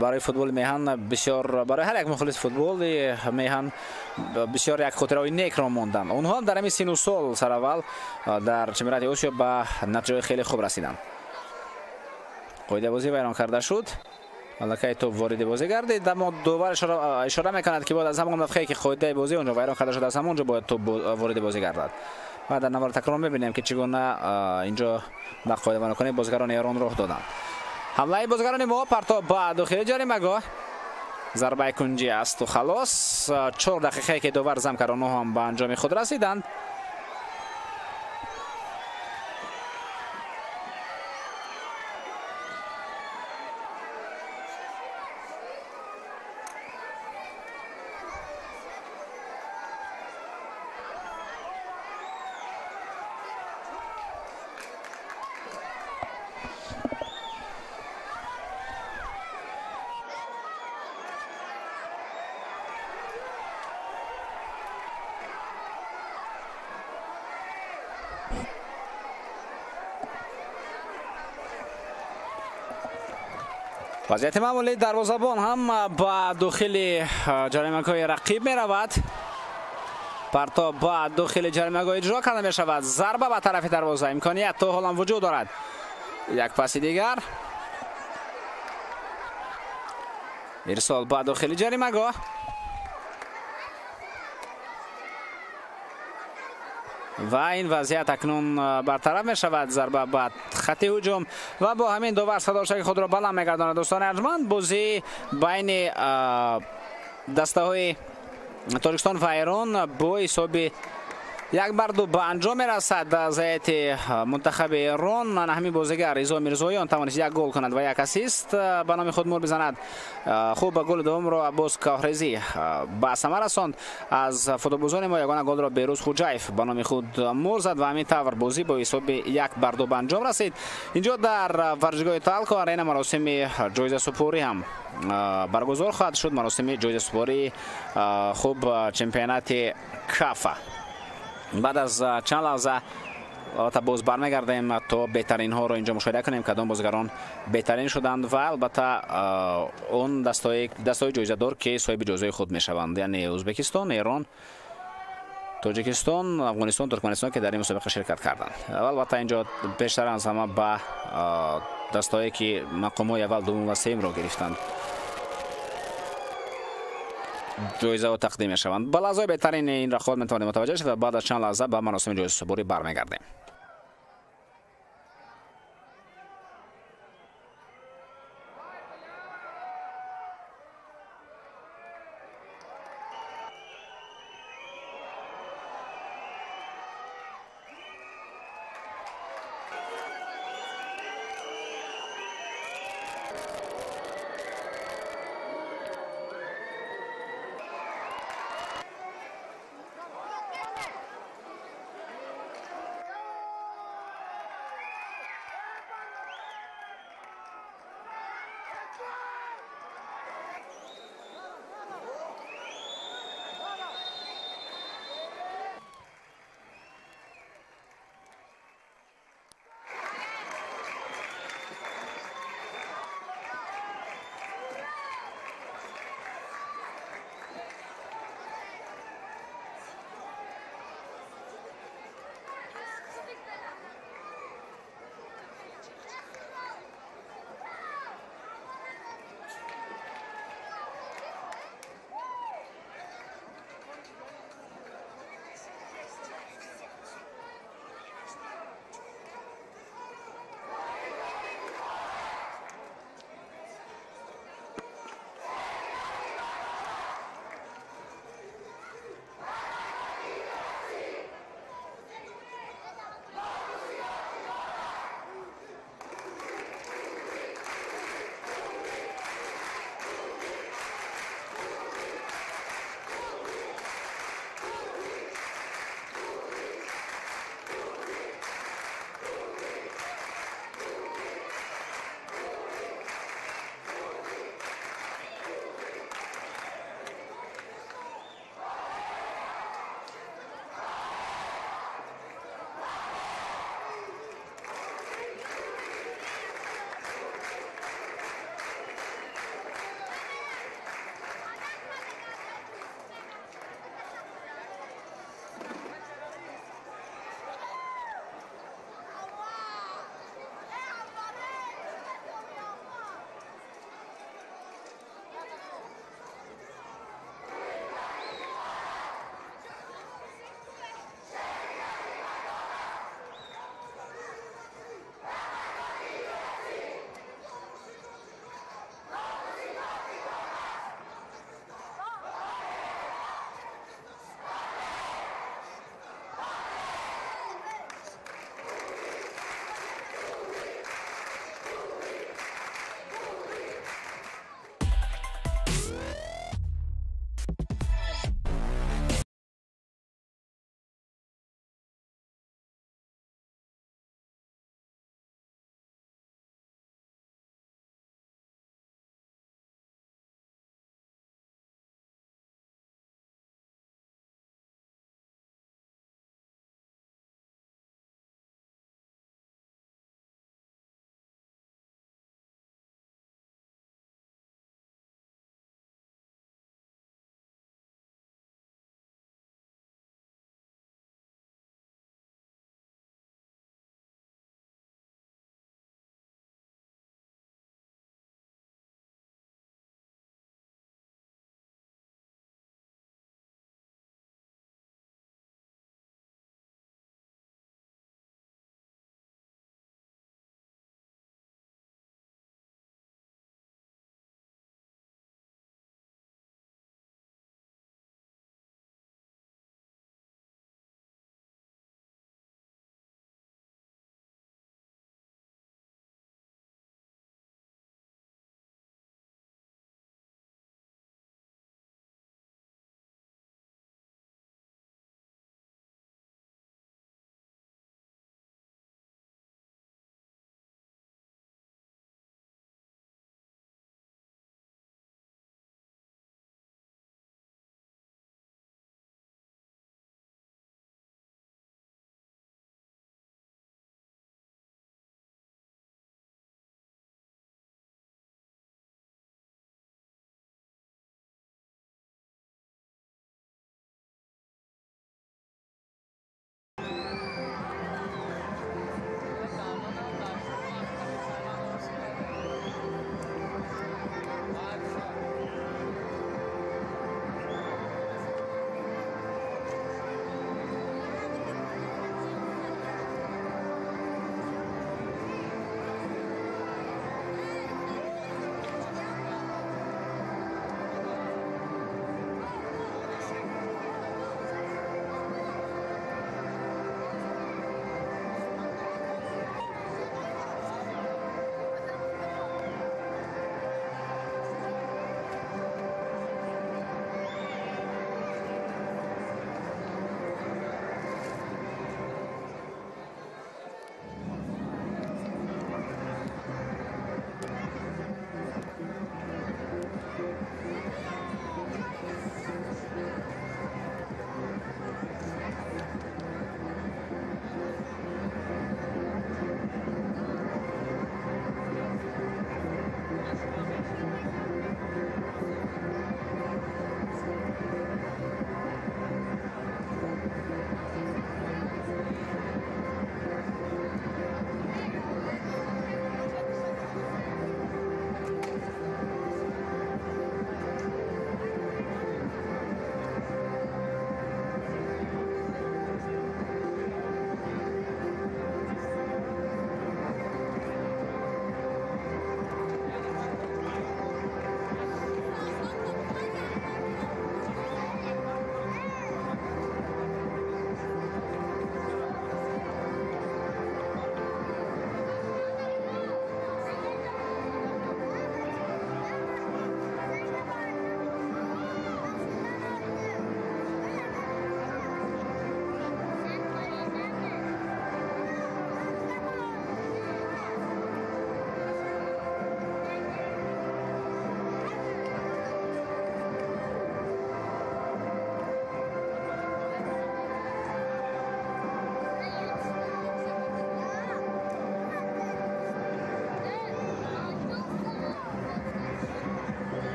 барои футболи меҳан бисёр, барои ҳар як мухлиси футболи меҳан бисёр як хотираҳои некро монданд. Онҳо ҳам дар ҳамин сину сол сараввал дар чемпионати Осиё ба натиҷаҳои хеле хуб расиданд. Қоидаи бозӣ вайрон карда шуд. Аллакай топ вориди бозӣ гардид, аммо довар ишора мекунад, ки бояд аз ҳамон мавқее ки қоидаи бозӣ онҷо вайрон карда шуд, аз ҳамон ҷо бояд топ вориди бозӣ гардад. Ва дар навор такрор мебинем, ки чӣ гуна инҷо ба қоидавайронкунии бозигарони Эрон роҳ доданд. Ҳамлаи бозигарони мо, партоб ба дохили ҷаримагоҳ, зарбаи кунҷӣ асту халос. 4 дақиқае ки довар зам кард, онҳо ҳам ба анҷоми худ расиданд. Вазъияти маъмулии дарвозабон ҳам ба дохили ҷаримагоҳи рақиб меравад. Партоб ба дохили ҷаримагоҳ иҷро карда мешавад. Зарба ба тарафи дарвоза, имконият то ҳолам вуҷуд дорад. Як паси дигар. Ирсол ба дохили ҷаримагоҳ. Ва ин вазъият акнун бартараф мешавад. Зарба ба хати ҳуҷум ва бо ҳамин довар садошаки худро баланд мегардонад. Дӯстони арҷманд, бозӣ байни дастаҳои Тоҷикистон ва Эрон бо ҳисоби 1-2 ба анҷом мерасад. Аз ҳайати мунтахаби Эрон ҳамин бозигар Ризо Мирзоён тавонист як гол кунад ва як ассист ба номи худ мур бизанад. Хуб, голи дуввумро Аббос Каҳрезӣ ба самар расонд. Аз футболбозони мо ягона голро Берӯз Хуҷаев ба номи худ мур зад ва ҳамин тавр бозӣ бо ҳисоби 1-2 ба анҷом расид. Инҷо дар варзишгоҳи Талко Арена маросими ҷоизасупорӣ ҳам баргузор хоҳад шуд. Маросими ҷоизасупории хуб чемпионати Кафа. Баъд аз чанд лаҳза албатта боз бармегардем то беҳтаринҳоро инҷо мушоҳида кунем, кадом бозигарон беҳтарин шуданд ва албатта он дастҳои ҷоизадор, ки соҳиби ҷоизаи худ мешаванд, яъне Ӯзбекистон, Эрон, Тоҷикистон, Афғонистон, Туркманистон, ки дар ин мусобиқа ширкат карданд. Албатта инҷо бештар аз ҳама ба дастҳое ки мақомҳои аввал, дуввум ва сеюмро гирифтанд, ҷоизаҳо тақдим мешаванд. Ба лаҳзаҳои беҳтарини ин рақобат метавонем мутаваҷҷеҳ шуд ва баъд аз чанд лаҳза ба маросими ҷоизасупорӣ бармегардем.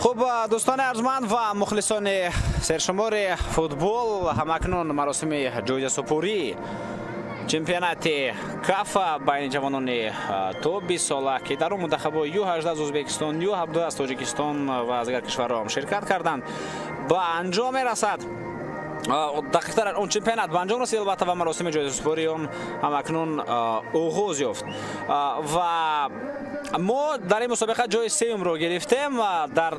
Хуб, дӯстони арҷманд ва мухлисони сершумори футбол, ҳамакнун маросими ҷоизасупории чемпионати Кафа байни ҷавонони то 20 сола, ки дар он мунтахабҳои Ю18 аз Ӯзбекистон, Ю17 аз Тоҷикистон ва аз дигар кишварҳо ҳам ширкат карданд, ба анҷом мерасад. Дақиқтар, он чемпионат ба анҷом расид, албатта, ва маросими ҷоизасупории он ҳамакнун оғоз ёфт. Ва мо дар ин мусобиқа ҷои сеюмро гирифтем ва дар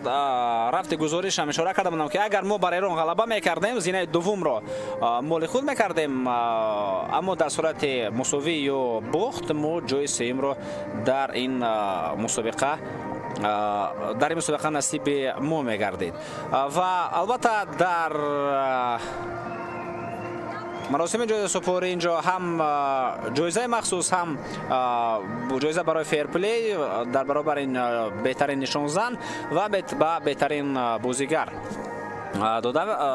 рафти гузориш ҳам ишора карда будам, ки агар мо бар Эрон ғалаба мекардем, зинаи дуввумро моли худ мекардем, аммо дар сурати мусовӣ ё бохт мо ҷои сеюмро дар ин мусобиқа насиби мо мегардид. Ва албатта дар маросими ҷоизасупорӣ инҷо ҳам ҷоизаи махсус, ҳам ҷоиза барои ферплей дар баробари беҳтарин нишонзан ва ба беҳтарин бозигар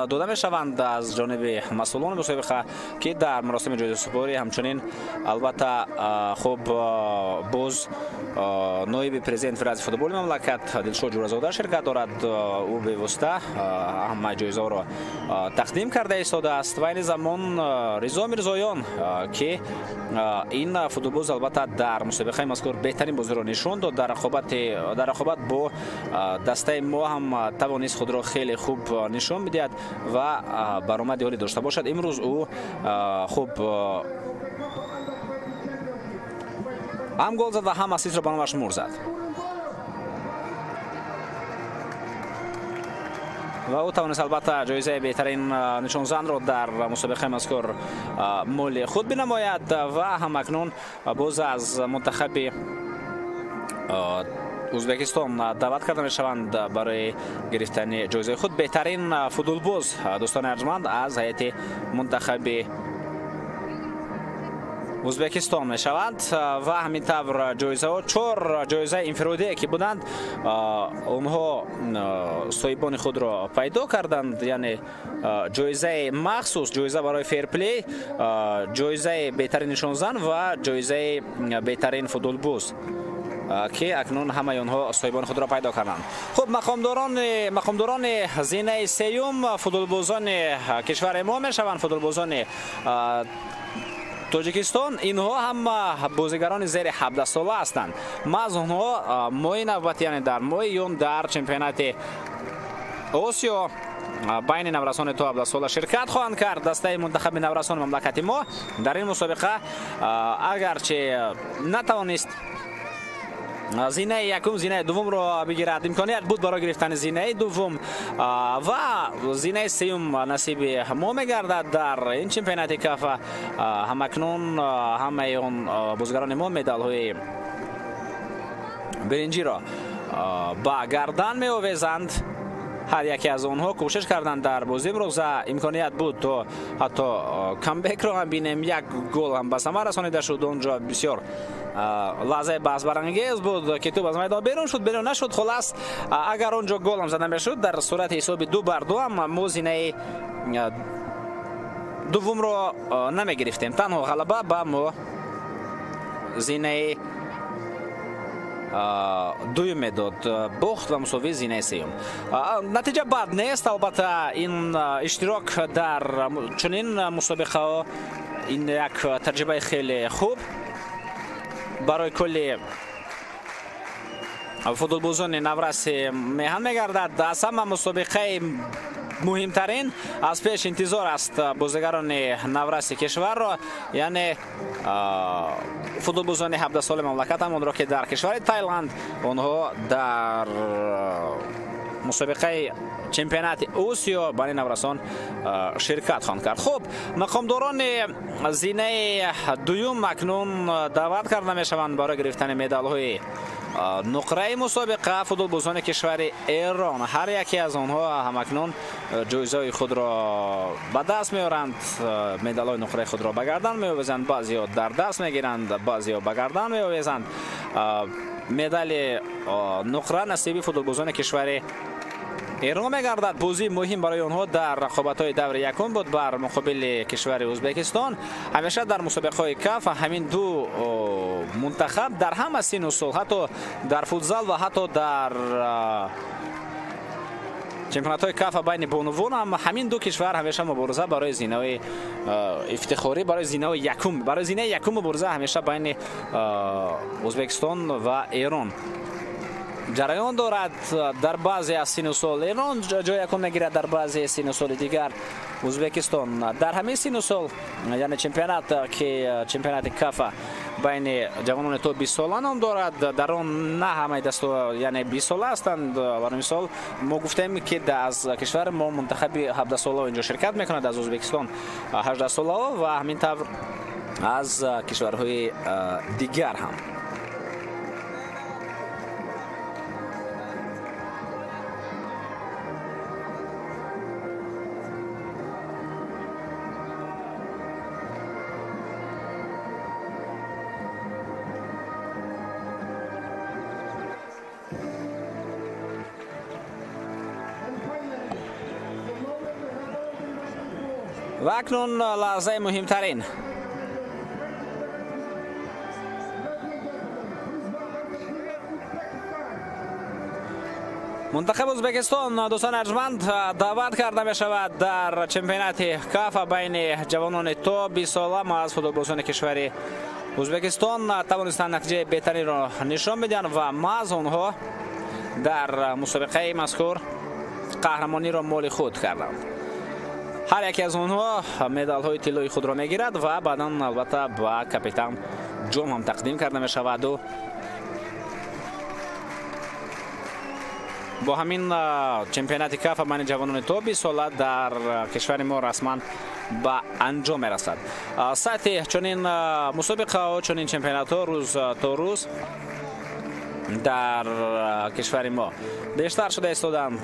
дода мешаванд аз ҷониби масъулони мусобиқа, ки дар маросими ҷоизасупорӣ ҳамчунин албатта хуб боз ноиби президент Федератсияи футболи мамлакат Дилшод Ҷӯразода ширкат дорад. Ӯ бевосита ҳама ҷоизаҳоро тақдим карда истодааст. Ва айни замон Ризо Мирзоён, ки ин футболбоз албатта дар мусобиқаи мазкур беҳтарин бозиро нишон дод, дар рақобат бо дастаи мо ҳам тавонист худро хеле хуб нишон бидиҳад ва баромади олӣ дошта бошад. Имрӯз ӯ хуб ҳам гол зад ва ҳам ассистро ба номаш мур зад ва ӯ тавонист албатта ҷоизаи беҳтарин нишонзанро дар мусобиқаи мазкур моли худ бинамояд. Ва ҳамакнун боз аз мунтахаби Ӯзбекистон даъват карда мешаванд барои гирифтани ҷоизаи худ. Беҳтарин футболбоз, дӯстони арҷманд, аз ҳайати мунтахаби Ӯзбекистон мешаванд. Ва ҳамин тавр ҷоизаҳо, чор ҷоизаи инфиродие ки буданд, онҳо соҳибони худро пайдо карданд, яъне ҷоизаи махсус, ҷоиза барои ферплей, ҷоизаи беҳтарин нишонзан ва ҷоизаи беҳтарин футболбоз, ки акнун ҳамаи онҳо соҳибони худро пайдо карданд. Хуб, мақомдорони зинаи сеюм футболбозони кишвари мо мешаванд, футболбозони Тоҷикистон. Инҳо ҳама бозигарони зери 17 сола ҳастанд. Маҳз онҳо моҳи навбат, яъне дар моҳи июн дар чемпионати Осиё байни наврасони то 17 сола ширкат хоҳанд кард. Дастаи мунтахаби наврасони мамлакати мо дар ин мусобиқа агарчи натавонист зинаи якум, зинаи дуввумро бигирад, имконият буд барои гирифтани зинаи дуввум ва зинаи сеюм насиби мо мегардад дар ин чемпионати Кафа. Ҳамакнун ҳамаи он бозигарони мо медалҳои биринҷиро ба гардан меовезанд. Ҳар яке аз онҳо кӯшиш карданд дар бозии имрӯза, имконият буд то ҳатто камбекро ҳам бинем, як гол ҳам ба самар расонида шуд. Онҷо бисёр лаҳзаи баҳсбарангез буд, ки тӯб аз майдон берун шуд, берун нашуд. Хулас, агар онҷо гол ҳам зада мешуд, дар сурати ҳисоби 2-2 ҳам мо зинаи дуввумро намегирифтем. Танҳо ғалаба ба мо зинаи дуюм медод, бохт ва мусовии зинаи сеюм. Натиҷа бад нест, албатта. Ин иштирок дар чунин мусобиқаҳо ин як таҷрибаи хеле хуб барои кулли футболбозони навраси меҳан мегардад. Аз ҳама мусобиқаи муҳимтарин аз пеш интизор аст бозигарони навраси кишварро, яъне футболбозони 17 соли мамлакат ҳамонро, ки дар кишвари Тайланд онҳо дар мусобиқаи чемпионати Осиё байни наврасон ширкат хоҳанд кард. Хуб, мақомдорони зинаи дуюм акнун даъват карда мешаванд барои гирифтани медалҳои нуқраи мусобиқа футболбозони кишвари Эрон. Ҳар яке аз онҳо ҳамакнун ҷоизаҳои худро ба даст меоранд, медалҳои нуқраи худро ба гардан меовезанд, баъзеҳо дар даст мегиранд, баъзеҳо ба гардан меовезанд. Медали нуқра насиби футболбозони кишвари Эрон мегардад. Бозии муҳим барои онҳо дар рақобатҳои даври якум буд бар муқобили кишвари Ӯзбекистон. Ҳамеша дар мусобиқаҳои Каф ҳамин ду мунтахаб дар ҳама сину сол, ҳатто дар футзал ва ҳатто дар Чемпионатҳои Кафа байни бонувон ҳам ҳамин ду кишвар ҳамеша мубориза барои зинаҳои ифтихорӣ, барои зинаҳои якум, барои зинаи якум мубориза ҳамеша байни Ӯзбекистон ва Эрон ҷараён дорад. Дар баъзе аз сину сол Эрон ҷои якум мегирад, дар баъзе сину соли дигар Ӯзбекистон. Дар ҳамин сину сол, яъне чемпионат ки чемпионати Кафа байни ҷавонони то 20 сола ном дорад, дар он на ҳамаи дастҳо яъне 20 сола ҳастанд. Барои мисол мо гуфтем ки аз кишвари мо мунтахаби 17 солаҳо инҷо ширкат мекунад, аз Ӯзбекистон 18 солаҳо ва ҳамин тавр аз кишварҳои дигар ҳам. Ва акнун лаҳзаи муҳимтарин. Мунтахаби Ӯзбекистон, дӯстони арҷманд, даъват карда мешавад дар чемпионати Кафа байни ҷавонони то 20 сола. Аз футболбозони кишвари Ӯзбекистон тавонистанд натиҷаи беҳтаринро нишон бидиҳанд ва маҳз онҳо дар мусобиқаи мазкур қаҳрамониро моли худ карданд. Ҳар яке аз онҳо медалҳои тиллои худро мегирад ва баъдан албатта ба капитан ҷом ҳам тақдим карда мешаваду бо ҳамин чемпионати Кафа байни ҷавонони то 20 сола дар кишвари мо расман ба анҷом мерасад. Сатҳи чунин мусобиқаҳо, чунин чемпионатҳо рӯз то рӯз дар кишвари мо бештар шуда истоданд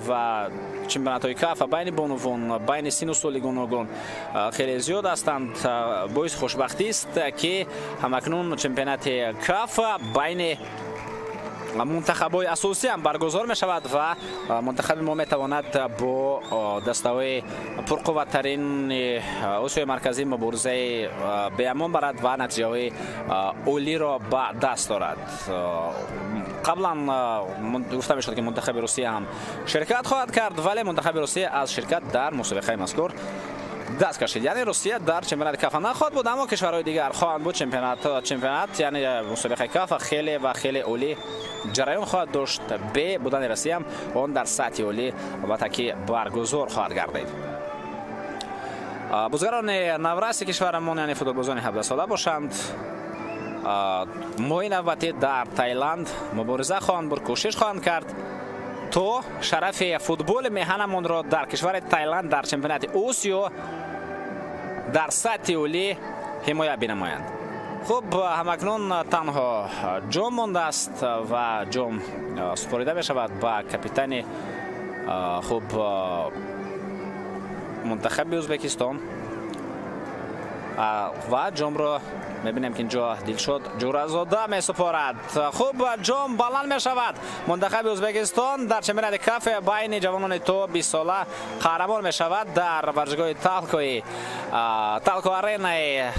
ва чемпионатҳои Кафа байни бонувон, байни сину соли гуногун хеле зиёд ҳастанд. Боиси хушбахтист ки ҳамакнун чемпионати Кафа байни мунтахабҳои асосӣ ҳам баргузор мешавад ва мунтахаби мо метавонад бо дастаҳои пурқувваттарин Осиёи Марказӣ муборизаи беамон барад ва натиҷаҳои олиро ба даст дорад. Қаблан гуфта мешуд ки мунтахаби Русия ҳам ширкат хоҳад кард, вале мунтахаби Русия аз ширкат дар мусобиқаи мазкур даст кашид. Яъне Русия дар чемпионати Кафа нахоҳад буд, аммо кишварҳои дигар хоҳанд буд. Чемпионат яъне мусобиқаи Кафа хеле ва хеле олӣ ҷараён хоҳад дошт. Бе будани Русия ҳам он дар сатҳи олӣ албатта ки баргузор хоҳад гардид. Бозигарони навраси кишварамон, яъне футболбозони 17 сола бошанд, моҳи навбатӣ дар Таиланд мубориза хоҳанд бурд, кӯшиш хоҳанд кард то шарафи футболи меҳанамонро дар кишвари Таиланд дар чемпионати Осиё дар сатҳи олӣ ҳимоя бинамоянд. Хуб, ҳамакнун танҳо ҷом мондааст ва ҷом супорида мешавад ба капитани хуб мунтахаби Ӯзбекистон ва ҷомро мебинем ки инҷо Дилшод Ҷӯразода месупорад. Хуб, ҷом баланд мешавад. Мунтахаби Ӯзбекистон дар чемпионати Кафа байни ҷавонони то 20 сола қаҳрамон мешавад дар варзишгоҳи Талко Аренаи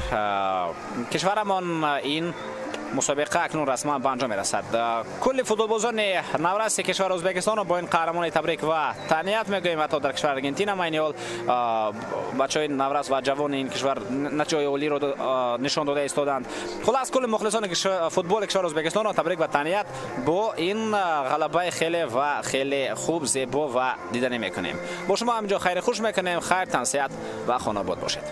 кишварамон. Ин мусобиқа акнун расман ба анҷом мерасад. Кулли футболбозони навраси кишвари Ӯзбекистонро бо ин қаҳрамонӣ табрик ва таҳният мегӯем. Ҳатто дар кишвари Аргентина майни ҳол бачаҳои наврас ва ҷавони ин кишвар натиҷаҳои олиро нишон дода истоданд. Хулас, кулли мухлисони футболи кишвари Ӯзбекистонро табрик ва таҳният бо ин ғалабаи хеле ва хеле хуб, зебо ва диданӣ мекунем. Бо шумо ҳаминҷо хайри хуш мекунем. Хайр, тансиҳат ва хонобод бошед.